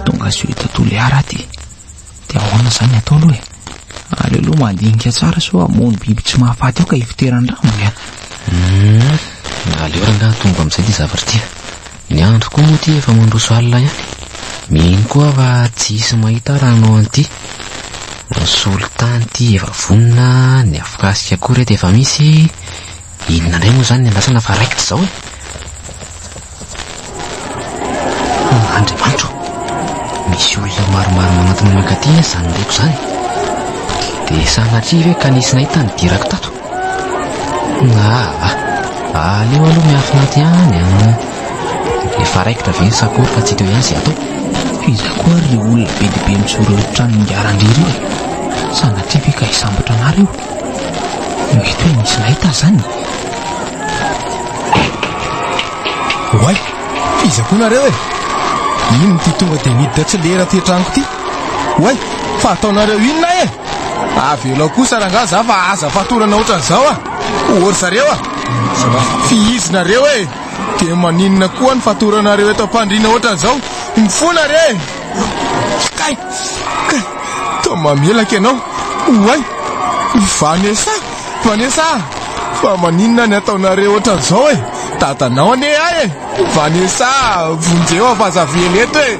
Tonga soa eto Toliara aty. Dia ahoana izany ny atao aloha e? Aleo aloha mandinika tsara sao hamono biby tsy mahafaty ao ka hifoteran'ny rambony a. Hum, aleo rangaha tonga amin'izay ity zavatra ity a. Ny andro koa moa ity efa mandroso alina ihany. Mino koa aho fa tsy hisy mahita aho raha hanao an'ity. Ny solitany ity efa vonona, ny afokasika koa ireto efa misy. Inona indray moa izany ny andrasana fa raikitra izao e? Andriamanitro! Misy olona maromaro manantona mankaty anie izany reko izany. Dia sanatria ve ka nisy nahita ny dirako tato? Aa, aleo aloha miafina ato ihany an. Efa raikitra ve ny sakory ka tsy hita eo ihany izay atao? Iza koa ary ireo olona be dia be mijoro eo an-tranon'i Ingahy ireo e? Sanatria ve ka hisambotra anareo? Mety hoe nisy nahita aza izany e? Oay! Iza koa nareo e? Inona ity tonga dia miditra tsy lera aty an-tranoko ity? Oay! Fa ataonareo inona ahy e? Avelao kosa rangahy za fa aza fatorana ohatran'izao a! Ô ry zareo a! Fihizo nareo e! Dia maninona koa ny fatoranareo eto am-pandriana ohatran'izao? Mifona re e! Kay! Kay! Toa mamelaka ianao! Oay! Vanessa! Vanessa a! Fa maninona ny ataonareo ohatran'izao e? Dadanao anie ahy e! Vanessa a! Vonjeo aho fa aza avela eto e!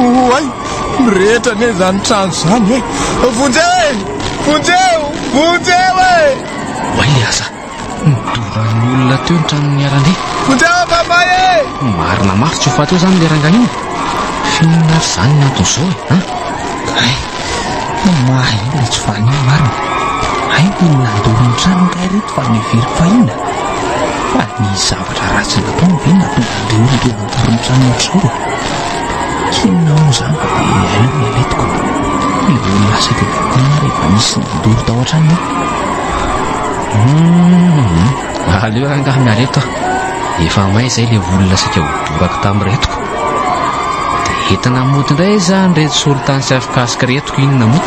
Oay! Mirehitra anie izany trano izany e! Vonjeo e! Vonjeo! Vonjeo e! Oay le aza! Nodoran'ny olona teo ny tranon'i Miarandria. Vonjeo aho fa may e! Marina mafy tsy ho faty eo izany le rangahy io. F'inona ary izany ny anton'izao e? An? Hay! Mahay ilay tsy vanio marina. Hay olona nandoro ny tranony kay reto fa noheveriko fa inona? Fa nisy zavatra ratsy nataony ve nahatonga an'ireo olona ireo nandoro ny tranony ohatr'izao e? Tsy inona hono izany fa dia aleo miala eto ko. Ilay olona saika vonoina ary efa nisy nandoro tao an-tranony io. Hum, aleo rangahy miala eto aho. Efa may izay ilay olona saika ho dorako tamin'ireto ko. Dia entina mody indray izany ireto solitany sy afokasika ireto ko inona moa?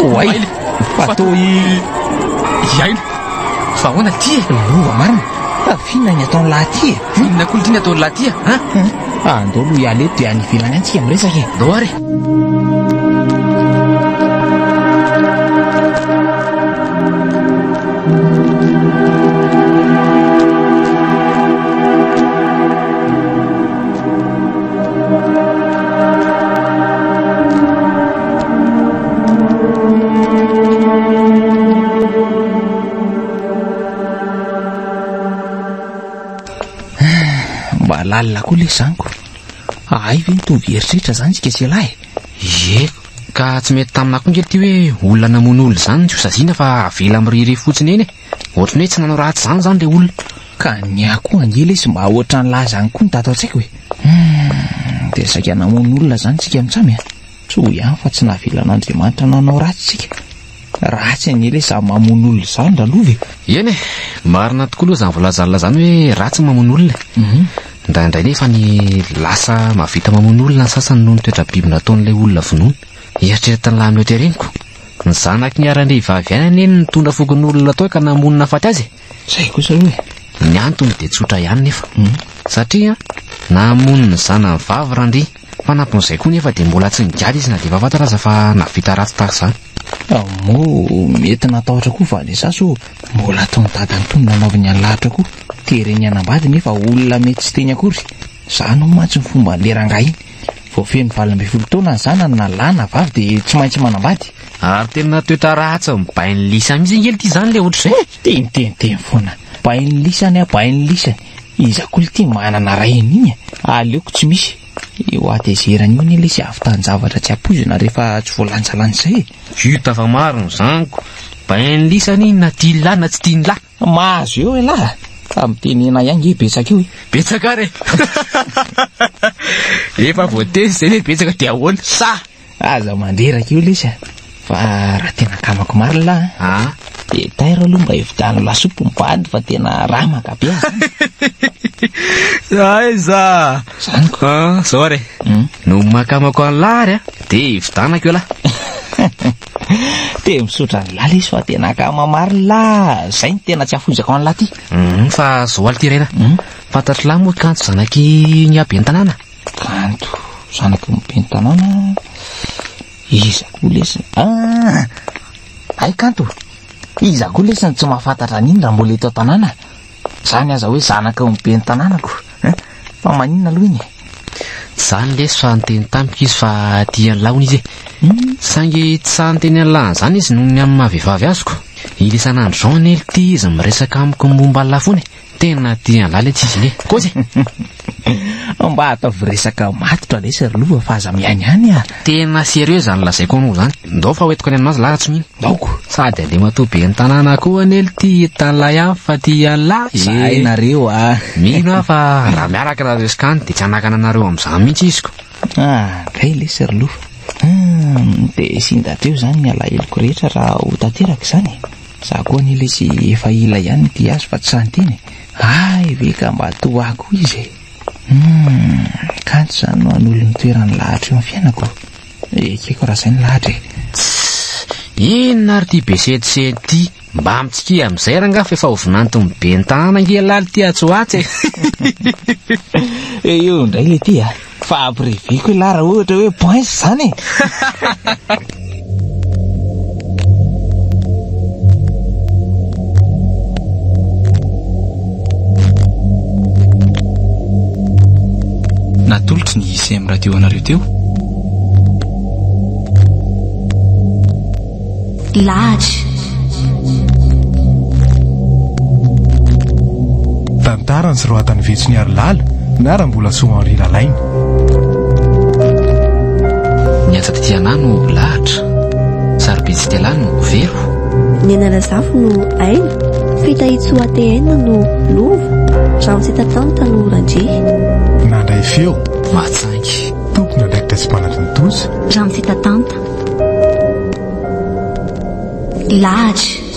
Oay, fa toa i Iaina. Fa ahoana ity e? Lova marina. Fa f'inona ny ataon'ny lahy ity e? Inona koa ity ny ataon'ny lahy ity e? An? Andao aloha hiala eto dia any ivelany any tsika miresaka e. Ndao ary e. Mba lalina koa lesy zany ko. Hay ve mitovy eritreritra zany tsika sy ialahy e? Ie, ka tsy mety tamina koa nge ity hoe olona namono olona izany tsy ho saziana fa avela mirere fotsiny eny e. Ohatran'ny hoe tsy nanao ratsy izany izany ilay olona. Ka ny ahy koa ange lesy mba ohatran'ny lahy zany koa ny tato an-tsaiko e. Hum, dia saika namono olona zany tsika mitsamy a. Soa ihany fa tsy navelan'Andriamanitra nanao ratsy tsika. Ratsy anie lesy zany mamono olona zany Ralova e. Eny e, marina tokoa aloha izany voalazan'lah izany hoe ratsy ny mamono olona e. Mhm. Indraindray nefa ny lasa mahavita mamono olona ny sasany noho ny toetra biby nataon'ilay olona vonoina. Eritreretin'lah amin'io tereniko. Ny zanaky ny haran-drehivavy ihany anie no nitondra fokonolona tao ka namono nahafaty azy e. Zay kosa aloha e. Ny antony dia tsotra ihany nefa. Satria namono ny zanany vavy Randria. Fanampin'izay koa nefa dia mbola tsy nigadra izy na dia efa fantatra aza fa nahavita ratsy tahaka izany. Moa mety natahotra koa Vanessa sao mbola ataon'i dadany toy ny nanaovany an'i Lahatra koa. Tereny hanambady nefa olona mety tsy tiany akory. Izany hono mantsy ny fomban'ilay rangahy iny. Vao feno 18 taona ny zanany na lahy na vavy dia tsy maintsy manambady. Ary tena toetra ratsy mibain'ny lisa mihitsy ange ity izany ilay ohatr'izay. Teniteniteny foana. Bain'ny lisany aho, bain'ny lisany. Iza koa ity manana ray an'iny e? Aleoko tsy misy. Io hatezerana io anie lesy ahavitan-javatra tsy ampoizina rehefa tsy voalanjalanja izay e. Hita fa marina izany ko. Bain'ny lisany iny na tian'ny lahy na tsy tian'ny lahy. Mahazo eo elah a! Fa mitenena ihany nge betsaka eo e. Betsaka ary e! Efa voateny izay le betsaka dia ahoana? Sa! Aza mandreraka eo lesy a! Fa raha tena akamako marina lah a! Ah. Dia tairo aloha mba hividiano lasopy mivady fa tena ramaka be aza. Aiza! Zany ko. Ah, zao ary e. No makamako an'lah ary a, dia hividanako eo lah. Dia misaotra an'lah lesy fa tena akama marina lah. Zay no tena tsy afoizako an'lah ty. Fa zao aloha ty Raina. Fantatr'lah moa kanto zanaky ny ben'ny tanàna? Kanto zanaky ny ben'ny tanàna? Iza koa lesy? Ah! Hay kanto! Iza koa lesy no tsy mahafantatra an'iny raha mbola eto an-tanàna? Zany aza hoe zanaky ny ben'ny tanàna ko. Hein? Fa maninona aloha iny e? Tsy zany lesy fa niteny tamiko izy fa tia an'lah hono izy e. Saingy tsy sahy niteny an'lah an'izany izy noho ny amin'ny maha vehivavy azy ko. Ila isan'andro izao anie ity izy miresaka amiko momba an'lah foana e. Tena tia an'lah letsy izy iny e. Kôzy e! Mba ataovy resaka matotra lesy ry Lova fa aza mihaino ihany a! Tena sérieux izany lazaiko anao izany. Ndao fa hoentiko any aminazy lah raha tsy mino. Ndaoko. Sady Andriamatoa ben'ny tanàna koa anie l'ty hitan'lah ihany fa tia an'lah e! Zahay nareo a! Mino aho fa raha miaraka nareo sy Kany dia tsy hanakana anareo amin'izany mihitsy izy ko. Ah, kay lesy ry Lova. Hum, dia sinda hatreo izany ny alaheloko rehetra raha ho tanteraka izany e. Za koa anie lesy efa ela ihany nitia azy fa tsy sahy niteny e. Hay ve ka mba toa ahy koa izy e. Hum, kanto izany no hanolo ny toeran'ny lahatra eo amin'ny fiainako. Ekeko raha izay ny lahatra e. Tssy, inona ary ity be sentosento ity? Mba mitsikia amin'izay rangaha fa efa ho vinanton'ny ben'ny tanàna ange ialahy ity atsy ho atsy e. E io indray le ty a. Fa ampireveko ialahy raha ohatra hoe poince izany e. Natolotry ny ICM Radio anareo teo. Lahatra. Tantara ny soratan'i Vetso Niarilala na Rambolasoa Henri Lalaina. Ny Antsatitiana no lahatra. Sarobidy sy Stella no vero. Ny Analazafy no aina. Fitahitsoa ATN no lova. Ramositatanta no Randria. Nandray feo. Mahatsangy. Tompon'andraikitra sy mpanatontosa. Ramositatanta. Lahatra.